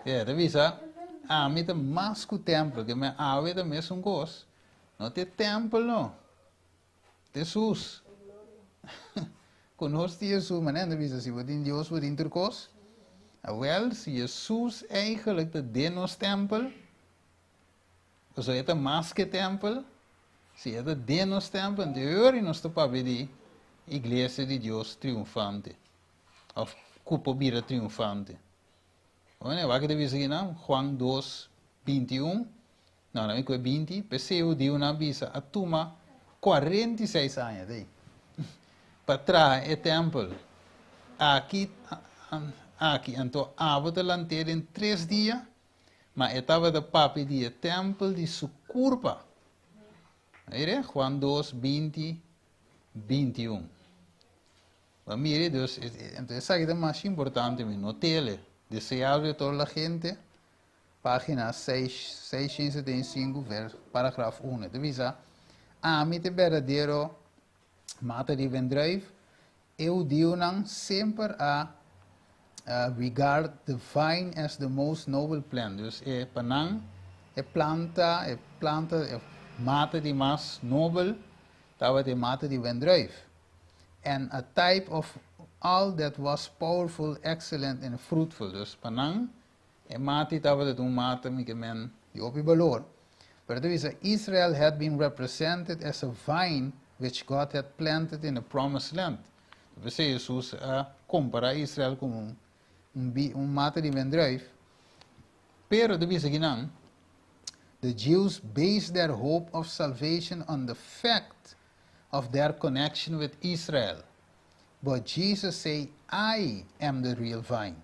Yeah, ta bisa, ami ta mas ku tempel, ke men awe ta mesun kos. No te tempel no, te Jesus. Ku nos tin Jesus, manera ta bisa, si bo tin Dios, bo tin tur kos. Awel, si Jesus eigenlijk ta den nos tempel, Pasobra e ta mas ke tèmpel, si e ta den nos tèmpel, anto e ora nos ta papia di iglesia di Dios triunfante, òf ku por bira triunfante. Bueno, wak ta bisa kinan, Juan 2, 21, no, no, ku e 20, p'esei hudiunan a bisa a tuma 46 aña t'ei pa traha e tèmpel. Aki, aki, anto abo ta lant'é den tres dia? Ma e tabata papia di e tèmpel di su kurpa. Mire, Juan 2, 20, 21. Ba mire, dus, entonces esaki ta mas importante, mi no tele. Deseable de toda la gente, página 6, 675, vers, paragraf 1. Ta bisa, Ami ta e berdadero mata di wendruif, E hudiunan semper a regard the vine as the most noble plant. Dus e pa nan e planta, e planta, e mata di mas nobel tabata e mata di wendruif. And a type of all that was powerful, excellent and fruitful. Dus pa nan e mati tabata un mata mi ke men di hopi balor. Pero ta bisa Israel had been represented as a vine which God had planted in the promised land. Ta p'esei Jesus a compara Israel cu un, un, un mata di wendruif. Pero ta bisa akinan, The Jews based their hope of salvation on the fact of their connection with Israel. But Jesus say, I am the real vine.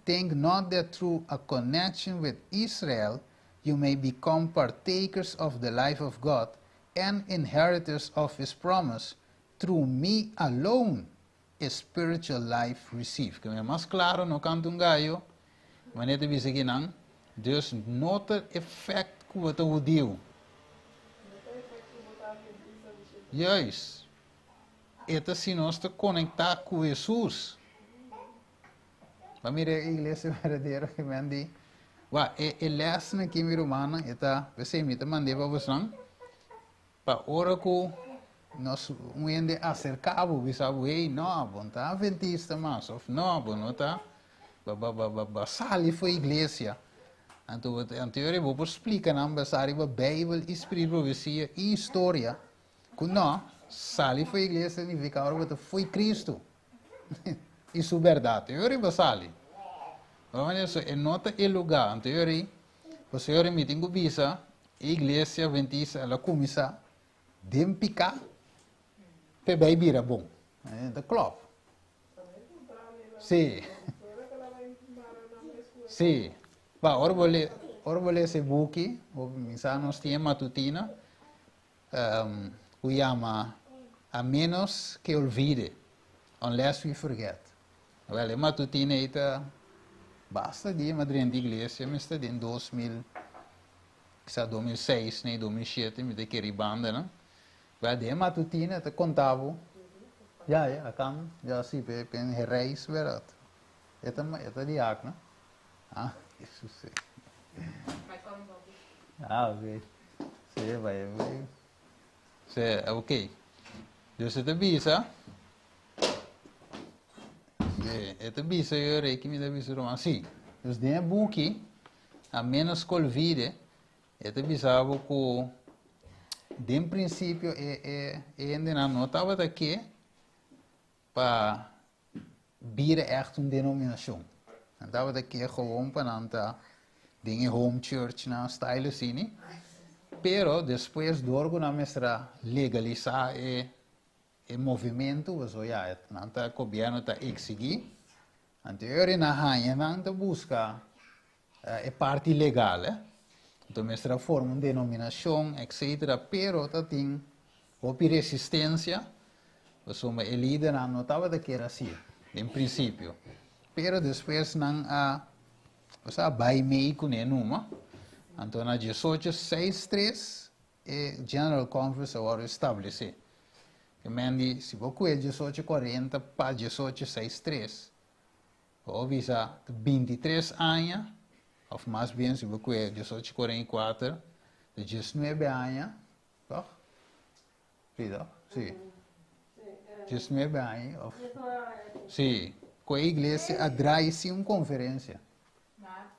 Think not that through a connection with Israel you may become partakers of the life of God and inheritors of his promise. Through me alone is spiritual life received. Ke men mas klaro no kanta un gayo, manera ta bisa akinan, dus no ta effect ku bo ta hudiu. Juist. E ta si nos ta konektá ku Hesus. Ba mira e iglesia berdadero ke men di, Wa, e e lèsnan aki mi rumannan e ta, p'esei mi ta mand'é pa bosnan, pa ora ku nos un hende aserká bo bisa bo, hey, no, bo no ta adventista mas, òf no, bo no ta, ba ba ba ba ba sali for iglesia. Anto bo ta, anto yora bo por splika nan basá riba Beibel i spiritu profesia i historia ku no, sali for iglesia signifiká ora bo ta fo'i Kristu. I su bèrdat. E ora i bo sali. Bo mira so e no ta e lugá. Anto e ora ei, pasobra e ora mi tin ku bisa, e iglesia adventista el a kuminsá den piká p'e bai bira bon. E ta klòp. Sí. Sí. Ba, ora bo le, ora bo lesa e buki, bo mi sa nos tin e matutina, ku yama A menos que olvide, Unless we forget. Wel, e matutina ei ta basta dia mi a drenta iglesia, mi sta den 2000, kisa 2006 nei 2007, mi ta kere bandanan. Wel, den e matutina ta konta bo, ya, ya, akan, ya si, pe, pe reis, bèrdat. E ta, e ta diakno. Ah, Jesus. Ah, ok. Sí, bai, bai. Sí, ok. Dus e ta bisa, sí, e ta bisa yo rei ki mi ta bisa ruman. Sí, dus den e buki, a menos ku olvide, e ta bisa bo ku den prinsipio e, e, e hendenan no tabata ke pa bira echt un denominacion. Nan tabata ke gewoon pa nan ta den e home church nan style asini. Pero despues door ku nan mester a legalisa e e movimento, pasobra ya nan ta gobierno ta exigi, anto e ora nan haña nan ta buska e parti legal eh. Anto mester a forma un denominacion etcetera, pero ta tin hopi resistencia pasobra e lidernan no tabata kier haci den principio, pero despues nan a osea a bay mey cune numa, anto na diesocho seis tres e General Conference a worde establece. Ke men di si bo cue diesocho cuarenta pa diesocho seis tres, Bo bisa ta 23 aña, of mas bien si bo kue 1844, ta 19 aña, toch? Si, toch? Si. 19 aña, of... Si, ku e iglesia a draai sin un konferensia. Maar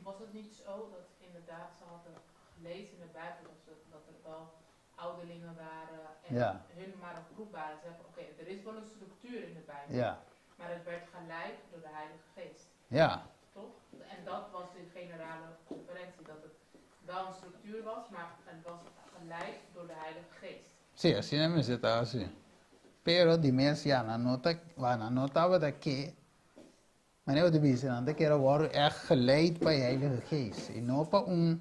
was het niet zo dat inderdaad ze hadden gelezen in de Bijbel dat, ze, dat er wel ouderlingen waren en hun maar een groep waren. Ze zeggen, oké, er is wel een structuur in de Bijbel. Maar het werd geleid door de Heilige Geest. Toch? En dat was de generale conferentie, dat het wel een structuur was, maar het was geleid door de Heilige Geest. Sí, asina mester ta así. Pero di mes ya nan no ta, wa nan no tabata ke, manera bo ta bisa, nan ta kier a wòrdu ègt geleid pa e Heilige Geest i no pa un,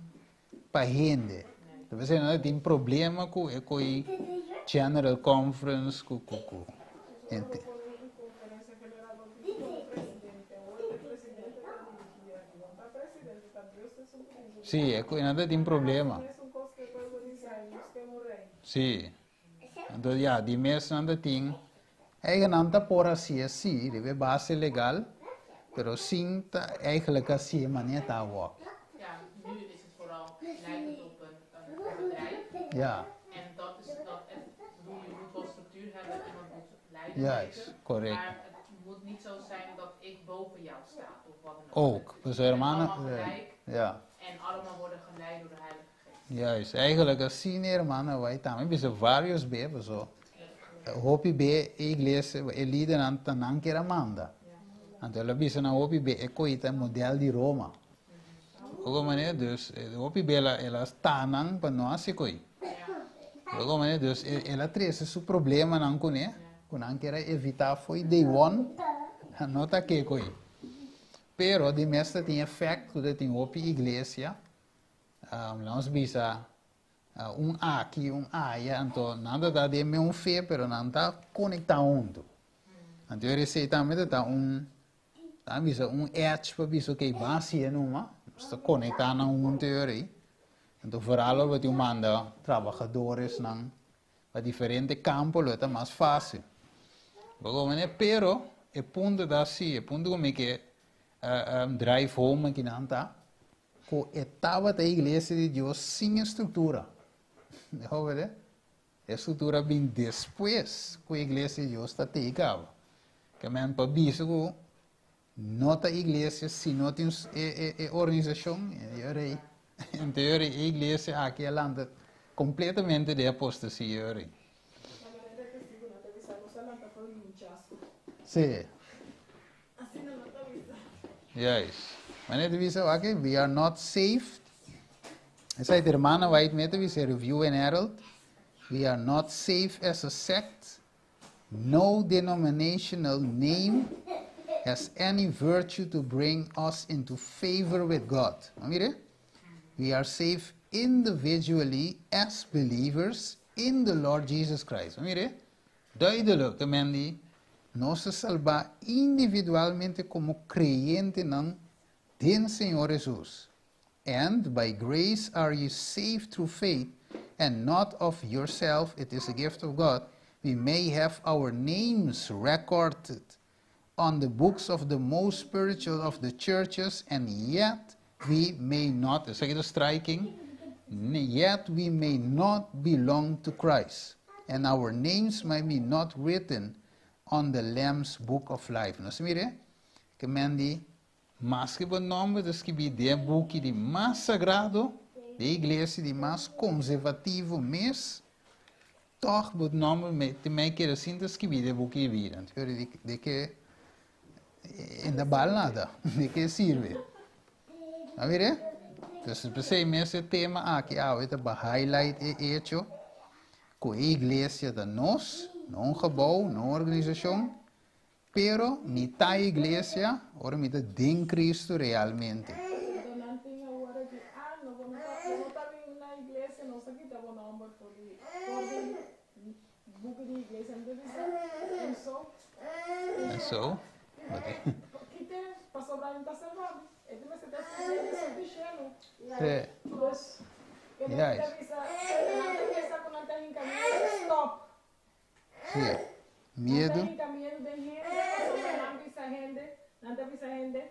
pa hende. Ta p'esei nan ta tin problema ku e koi General Conference ku ku ku hende. Sí, e koi nan ta tin problema. Sí. Anto ya, di mes nan ta tin, eigen nan ta por hasié sí, riba e base legal, pero sin ta eigenlijk hasié manera ta awor. Ja, nu is het vooral, lijkt het op een, een bedrijf. En dat is dat, het, bedoel, je moet wel structuur hebben, iemand moet leiding Juist, geven. correct. Maar het moet niet zo zijn dat ik boven jou sta of wat dan ook. Ook, dus We zijn hermano, allemaal gelijk en allemaal worden geleid door de Heilige Geest. Juist, eigenlijk asina hermano bai tambe bisa varios be paso hopi be e iglesia e lidernan ta nan kier a manda. Anto el a bisa nan hopi be e koita model di Roma. Oko manera, dus, hopi bela el a stanan pa no hasi koi. Oko manera, dus, el a trese su problemanan kuné, ku nan kier a evitá fo'i day one, no ta ke koi. Pero di mes ta tin efect ku ta tin hopi iglesia, nos bisa un aki, un aya, anto nan ta ta den meun fe, pero nan ta konektá huntu. Anto e esei tambe ta un, ta bisa un edge pa bisa ok, ban hasié numa, nos ta konektá nan huntu e ora ei. Anto vooral ora bo tin manda trabajadoresnan pa diferente kampo lo e ta mas fásil. Bo komprende? Pero e punto ta si, e punto ku mi ke drive home akinan ta ku e tabata e iglesia di Dios sin e struktura. Bo wete? E struktura a bin despues ku e iglesia di Dios ta tei kaba. Ke men pa bisa ku no ta iglesia si no tin e organisashon, e rei. Anto e ora e iglesia aki a lanta completamente de apostasia e ora. Na manera testigo nan ta bisa nos a lanta for di un chasco. Sí. Asina nan ta bisa. Juist. Manera ta bisa wak we are not saved. Esei ta hermana White me ta bisa Review and Herald. We are not saved as a sect. No denominational name has any virtue to bring us into favor with God. Mire? We are saved individually as believers in the Lord Jesus Christ. Mire? Duidelijk, ke men di, nos ta salbá individualmente komo kreyentenan den Señor Hesus. And by grace are you saved through faith, and not of yourself, it is a gift of God. We may have our names recorded on the books of the most spiritual of the churches, and yet we may not, esaki ta striking, yet we may not belong to Christ, and our names may be not written on the Lamb's book of life. Nos mira, ke men di, maske bo nòmber ta skibí den e buki di mas sagrado, den e iglesia di mas konservativo mes, tòg bo nòmber me te mei keda sin ta skibí den e buki di bida. Anto pero di de ke e no bal nada, de ke sirve? A mira? Entonces p'esei mes e tema aki awe ta pa highlight e echo ku e iglesia ta nos, no un gebou, no un organisashon, Pero mi ta e iglesia ora mi ta den Cristo realmente. Anto nan tin awor aki, ah, no, bo no ta, bo no ta bin na iglesia, nos a kita bo nomber for di, for di buki di iglesia. Mi ta bisa, en so? En so? Kite, pasobra mi ta salba. E ta mester ta skirbi den su di shelu. Sí. Dus, e nan ta bisa, nan ta pensa ku nan ta hinka miedu, stop. Sí. Miedu. Nan ta hinka miedu den hende pasobra nan bisa hende, nan ta bisa hende,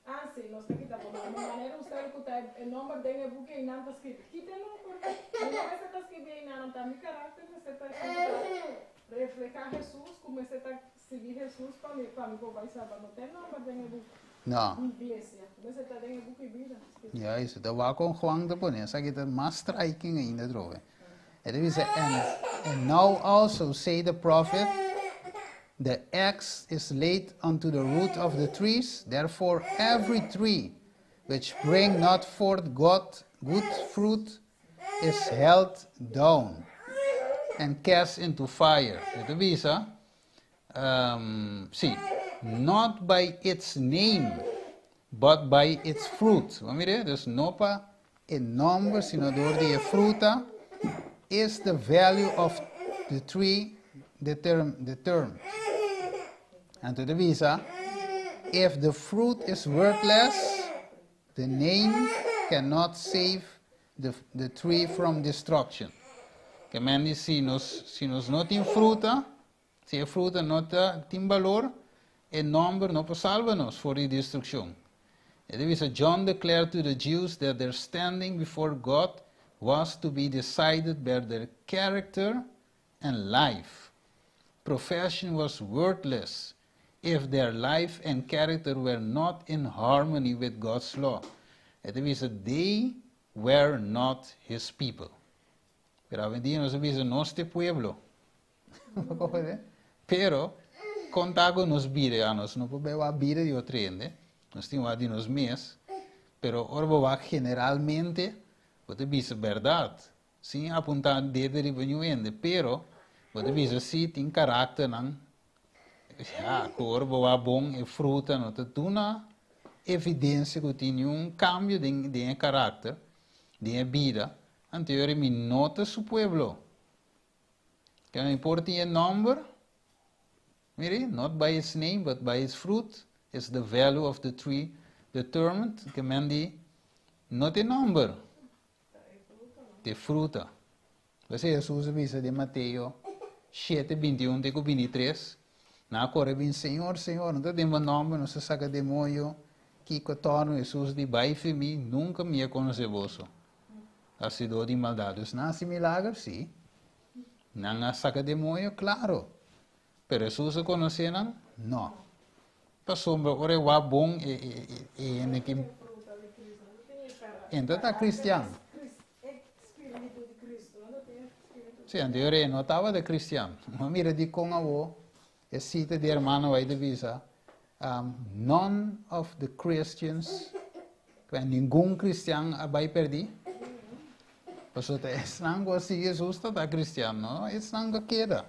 Ah, sí, nos ta kita bo nomber. Manera usted ku ta e nomber den e buki einan ta skirbi. Kita e nomber. Mi no mester ta skirbi einan, nan ta mi karakter mester ta esun ku ta reflehá Hesus, ku mester ta sigui Hesus pa mi pa mi por bai salba. No ta e nomber den e buki No. di iglesia. Mester ta den e buki bida. Ya, eso ta wak kon Juan ta pone. Esaki ta mas striking ainda atrobe. E ta bisa, and, and now also say the prophet, the axe is laid unto the root of the trees, therefore every tree which bring not forth God, good fruit is held down and cast into fire. E ta bisa, sí, not by its name, but by its fruit. Bo mira? Dus no pa e nomber, sino door di e fruta, is the value of the tree determined. Anto ta bisa, if the fruit is worthless, the name cannot save the tree from destruction. Ke men di si nos, si nos no tin fruta, Si e fruta no ta tin balor, e nomber no por salba nos for di destruccion. E ta bisa, John declared to the Jews that their standing before God was to be decided by their character and life. Profession was worthless if their life and character were not in harmony with God's law. E ta bisa, they were not his people. Pero awendia nos ta bisa, nos ta e pueblo. Pero, kon ta ku nos bida? Ya nos no por bai wak bida di otro hende. Nos tin wak di nos mes. Pero ora bo wak generalmente, bo ta bisa berdad, sin apunta dedo riba niun hende, pero bo ta bisa si tin karakternan, ya, ku ora bo wak bon e fruta no ta duna evidencia ku tin niun cambio den den e karakter, den e bida, anto yori mi no ta su pueblo. Ke no por tin e nomber, Mire, not by its name, but by its fruit is the value of the tree determined. Ke men di, no te nomber, te fruta. P'esei Hesus a bisa den Mateo shete, 21 te ku 23, Nan a kore bin, Señor, Señor, no ta den bo nomber nos a saka demoño? Kiko torno? Hesus di, Bai fi mi, nunka mi a konosé boso, hasidó di maldat. Dus nan a hasi milager? Sí. Nan a saka demoño? Klaro. Pero Hesus a konosé nan? No. Pasobra ora e wak bon e e hende ki Enta ta kristian. Sí, anto ora e no tabata kristian. Bo mira dikon awo e sita di hermano White ta bisa, None of the Christians, ningun kristian a bai pèrdí. Pasobra ta esnan ku a sigui Hesus ta ta kristian, no esnan ku a keda.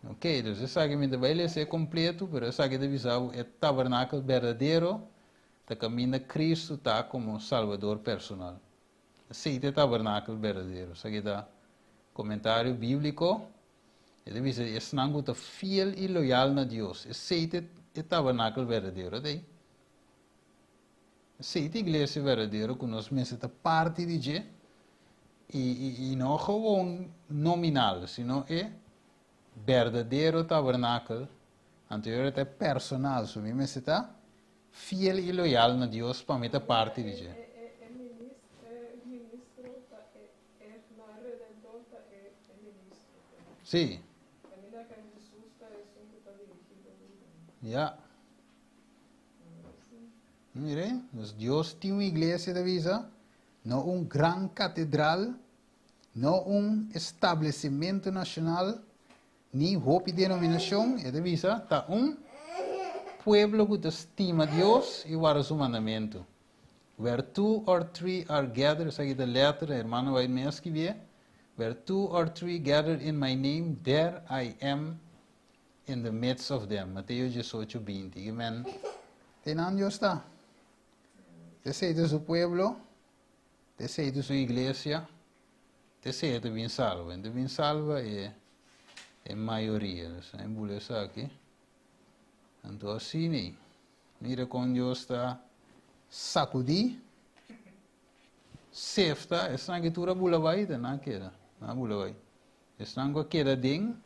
Ok, dus esaki mi ta bai lesa e kompleto, pero esaki ta bisa bo e tabernakel berdadero ta kaminda Kristu ta komo Salbador personal. Esei ta e tabernakel berdadero. Esaki ta komentario bíbliko. E ta bisa esnan ku ta fiel i loyal na Dios, esei ta e tabernakel berdadero. Ta ei. Esei ta iglesia berdadero ku nos mester ta parti di dje i no gewoon nominal, sino e berdadero tabernakel. Anto e ora ta personal, so mi mester ta fiel i loyal na Dios pa mi ta parti di dje. Sí. Ya. Mire, dus Dios tin un iglesia ta bisa, no un gran katedral, no un establesimentu nashonal, ni hopi denominashon, e ta bisa, ta un pueblo ku ta stima Dios i warda su mandamentu. Where two or three are gathered, esaki ta letter, hermano White mes a skibié, Where two or three gathered in my name, there I am In the midst of them, Mateo 18, 20. Ki men te nan Dios ta? T'esei ta su pueblo, t'esei ta su iglesia, t'esei e ta bin salba. E ta bin salba e e mayoria. Dus nan e bula esaki. Anto asina, mira kon Dios ta sakudí, sefta, esnan ki tur a bula bai, ta nan a keda, nan a bula bai. Esnan ku a keda den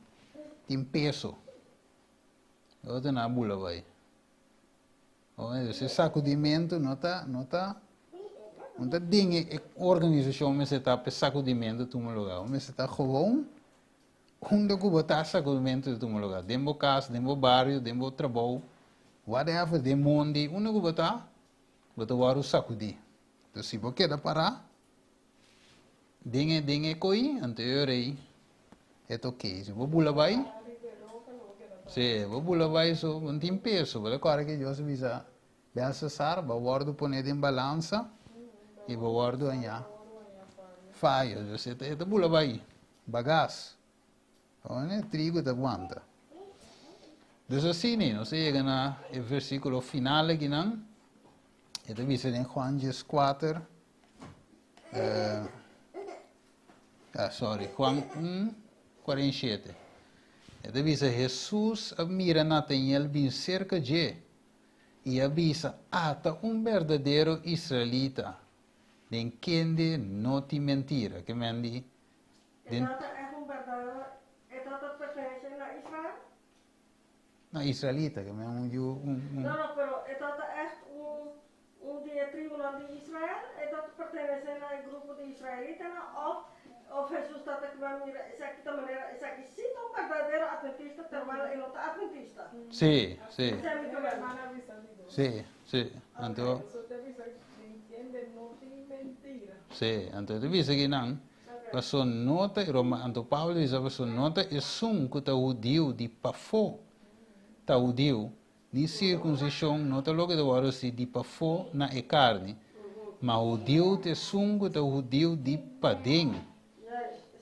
tin peso. E otro nan a bula bai. E sakudimentu no ta no ta no ta den e organisashon mester ta pa e sakudimentu tuma lugá. Bo mester ta gewoon unda ku bo ta sakudimentu ta tuma lugá. Den bo kas, den bo bario, den bo trabou, whatever, den mondi, unda ku bo ta, bo ta wòrdu sakudí. Entonces si bo keda pará. Den e den e koi anto e rei e ta ok. Si bo bula bai, si bo bula bai so bo no tin peso. Bo ta kòrda ke Dios a bisa Belsasar, bo a wòrdu pone den balansa i bo wòrdu haña fayo. Dus e ta bula bai bagas. Trigo ta wanta. Dus asina nos a yega na e versíkulo final akinan. E ta bisa den Juan 14. Ah, sorry, Juan 1, 47. E ta bisa, Hesus a mira Nataniel bin serka dje i a bisa, Ata un berdadero israelita, den kende no tin mentira. Ke men di? E tata es un berdadero, e tata pertenece na Israel? Na israelita, ke men un yu, un, un. No, no, pero e tata echt un Un di e tribunan di Israel, e ta pertenesé na e grupo di israelitanan òf òf Hesus ta ta kibra mira esaki ta manera esaki sí ta un berdadero atventista terwijl e no ta atventista. Sí, sí. Esei mi ta wèl. Sí, sí. Anto. Sí, anto e ta bisa kinan, paso no ta, Roma, anto Pablo ta bisa paso no ta esun ku ta hudiu di pafó ta hudiu. Ni sirkunsishon no ta loke ta wòrdu hasi di pafó na e karni, ma hudiu ta esun ku ta hudiu di paden.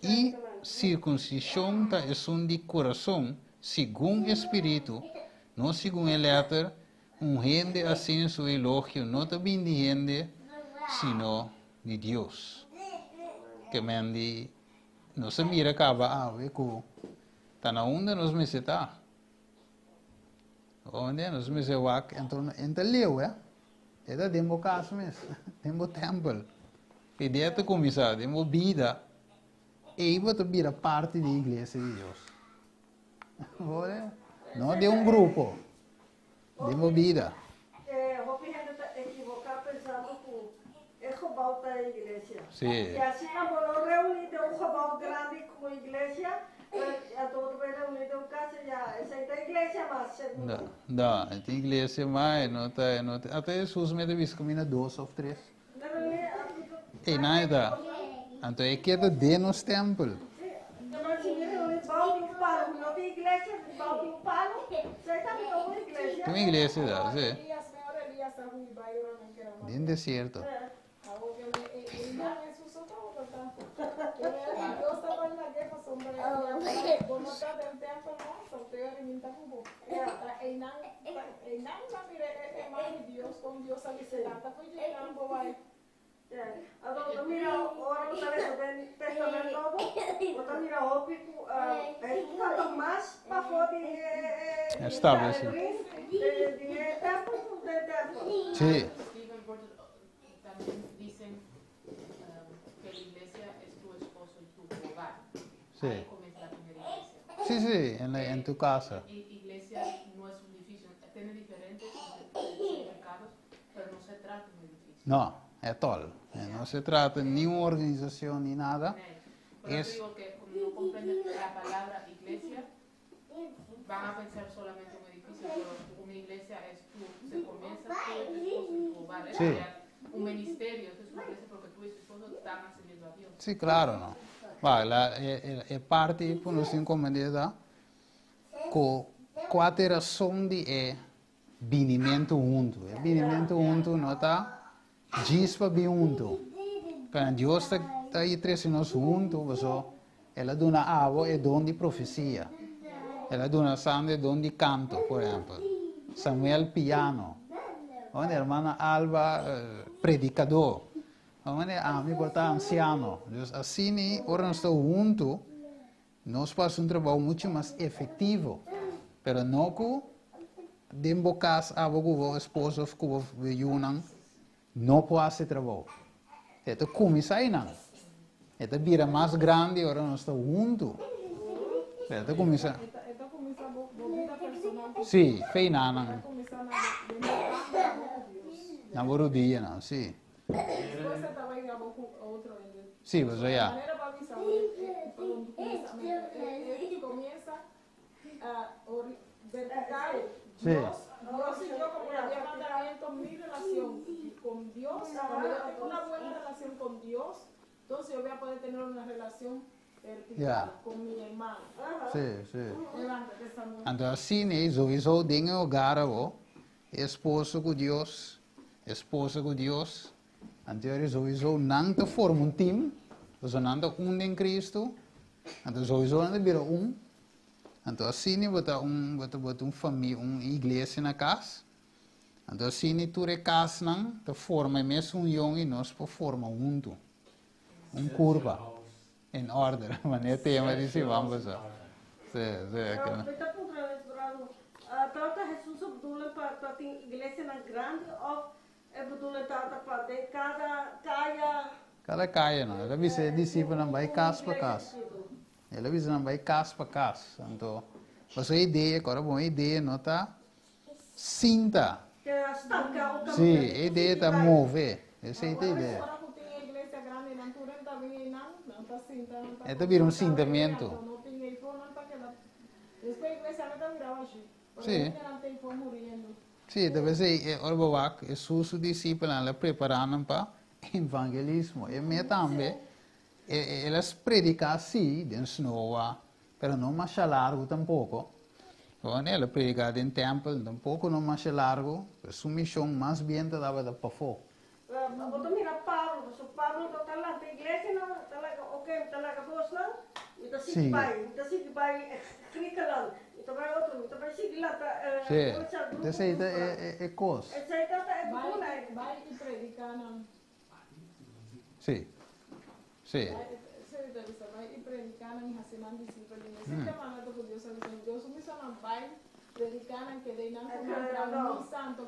I sirkunsishon ta esun di kurason, segun e spiritu, no segun e lèter, un hende asina su elogio no ta bin di hende, sino di Dios. Ke men di nos a mira kaba awe ku ta na unda nos mester ta. Unda nos mester wak, enton e ta leu, eh. E ta den bo kas mes, den bo tèmpel. Idea ta kuminsá den bo bida, ei bo ta bira parti di iglesia di Dios. No den un grupo, den bo bida. Hopi hende ta ekivoká pensando ku e gebou ta e iglesia. Sí. I asina bo no reuní den un gebou grandi komo iglesia, anto bo ta bai reuní den un kas i ya esei ta iglesia mas segun. No, no, e ta iglesia mas e no ta, e no ta, ata Hesus mester bisa kaminda dos òf tres. Ei nan e ta. Anto e keda den nos tèmpel. Un iglesia ta, si. Den desierto. Establece. Sí. Steven, wordt het también dicen que la iglesia es tu esposo y tu hogar. Sí. Ahí comienza la primera iglesia. Sí, sí, en tu casa. Iglesia no es un edificio, tiene diferentes significados, pero no se trata de un edificio. No, at all. No se trata ni un organisacion ni nada. Nee. Por eso digo que como no comprenden la palabra iglesia, van a pensar solamente un edificio, pero una iglesia es tú, se comienza tú y tu esposo en tu hogar. Es ya un ministerio, eso es una iglesia porque tú y tu esposo están sirviendo a Dios. Sí, claro, no. Va, la, e, e, e parti ku nos tin komprendé ta ku kua ta e rason di e binimentu huntu. E binimentu huntu no ta djis pa bin huntu. Pero Dios ta, ta i trese nos huntu, paso El a duna abo e don di profesia. El a duna Sandra e don di kanto, por ehèmpel. Samuel piano. Oye, hermana Alba predikadó. Oye, ami por ta ansiano. Dus asina, ora nos ta huntu, nos por hasi un trabou muchu mas efektivo. Pero no ku den bo kas abo ku bo esposo òf ku bo yunan no por hasi trabou. E ta kuminsá einan. E ta bira mas grandi ora nos ta huntu. E ta kuminsá. E ta kuminsá bo bida personal ku Dios. Sí, feinanan. E ta kuminsá na bo den bo kama abo ku Dios. Na bo rudianan, sí. Despues e ta bai abo ku otro hende. Sí, pasobra ya. Manera pa bisa e kuminsamentu e comienza vertical, Dios, Dios y yo como el diez mandamientos, mi relación con Dios, cuando yo tengo una buena relación con Dios, entonces yo voy a poder tener una relación vertical con mi hermano. Sí, sí. Levántate, Samuel. Anto asina ei sowieso den e hogar abo, e esposo ku Dios, esposa ku Dios, anto eri sowieso nan ta forma un team, pasobra nan ta un den Cristo, anto sowieso nan ta bira un. Anto asina bo ta un bo ta bo ta un famia un iglesia na kas. Anto asina tur e kasnan ta forma e mes union i nos por forma huntu un kurpa en order manera tema di siman pasá. Sí, sí, Pero mi ta puntra Brado, tabata Hesus su bedoeling pa ta tin iglesianan grandi of e bedoeling tabata pa den kada kaya? Kada kaya no. El a bisa e disipelnan bai kas pa kas. El a bisa nan bai kas pa kas. Anto, pasobra e idea, ku ora bon e idea no ta sinta. Sí, e idea ta move. Esei ta e idea. E ta bira un sintamentu. Sí. Sí, ta p'esei e ora bo wak Hesus su disipelnan el a prepará nan pa evangelismo. E me tambe. El a prediká sí den snoa, pero no masha largu tampoko. Bon, el a prediká den tèmpel, tampoko no masha largu, pero su mishon mas bien tabata pafó. Bo ta mira Pablo, pasobra Pablo no ta lanta iglesia no, ta laga, ok, mi ta laga bosnan, mi ta sigui bai, mi ta sigui bai Griekenland, mi ta bai otro, mi ta bai sigui lanta, kuminsá grupo, Esei ta e kos. Esei ta e bedoeling eigenlijk. Bai i prediká nan. Sí. Sí. Esei ta bisa, bai i prediká nan i hasi nan disipel di mi. Esei ta manera ku Dios a bisa, Dios a bisa nan bai prediká nan, keda i nan ku nan traha mi santo.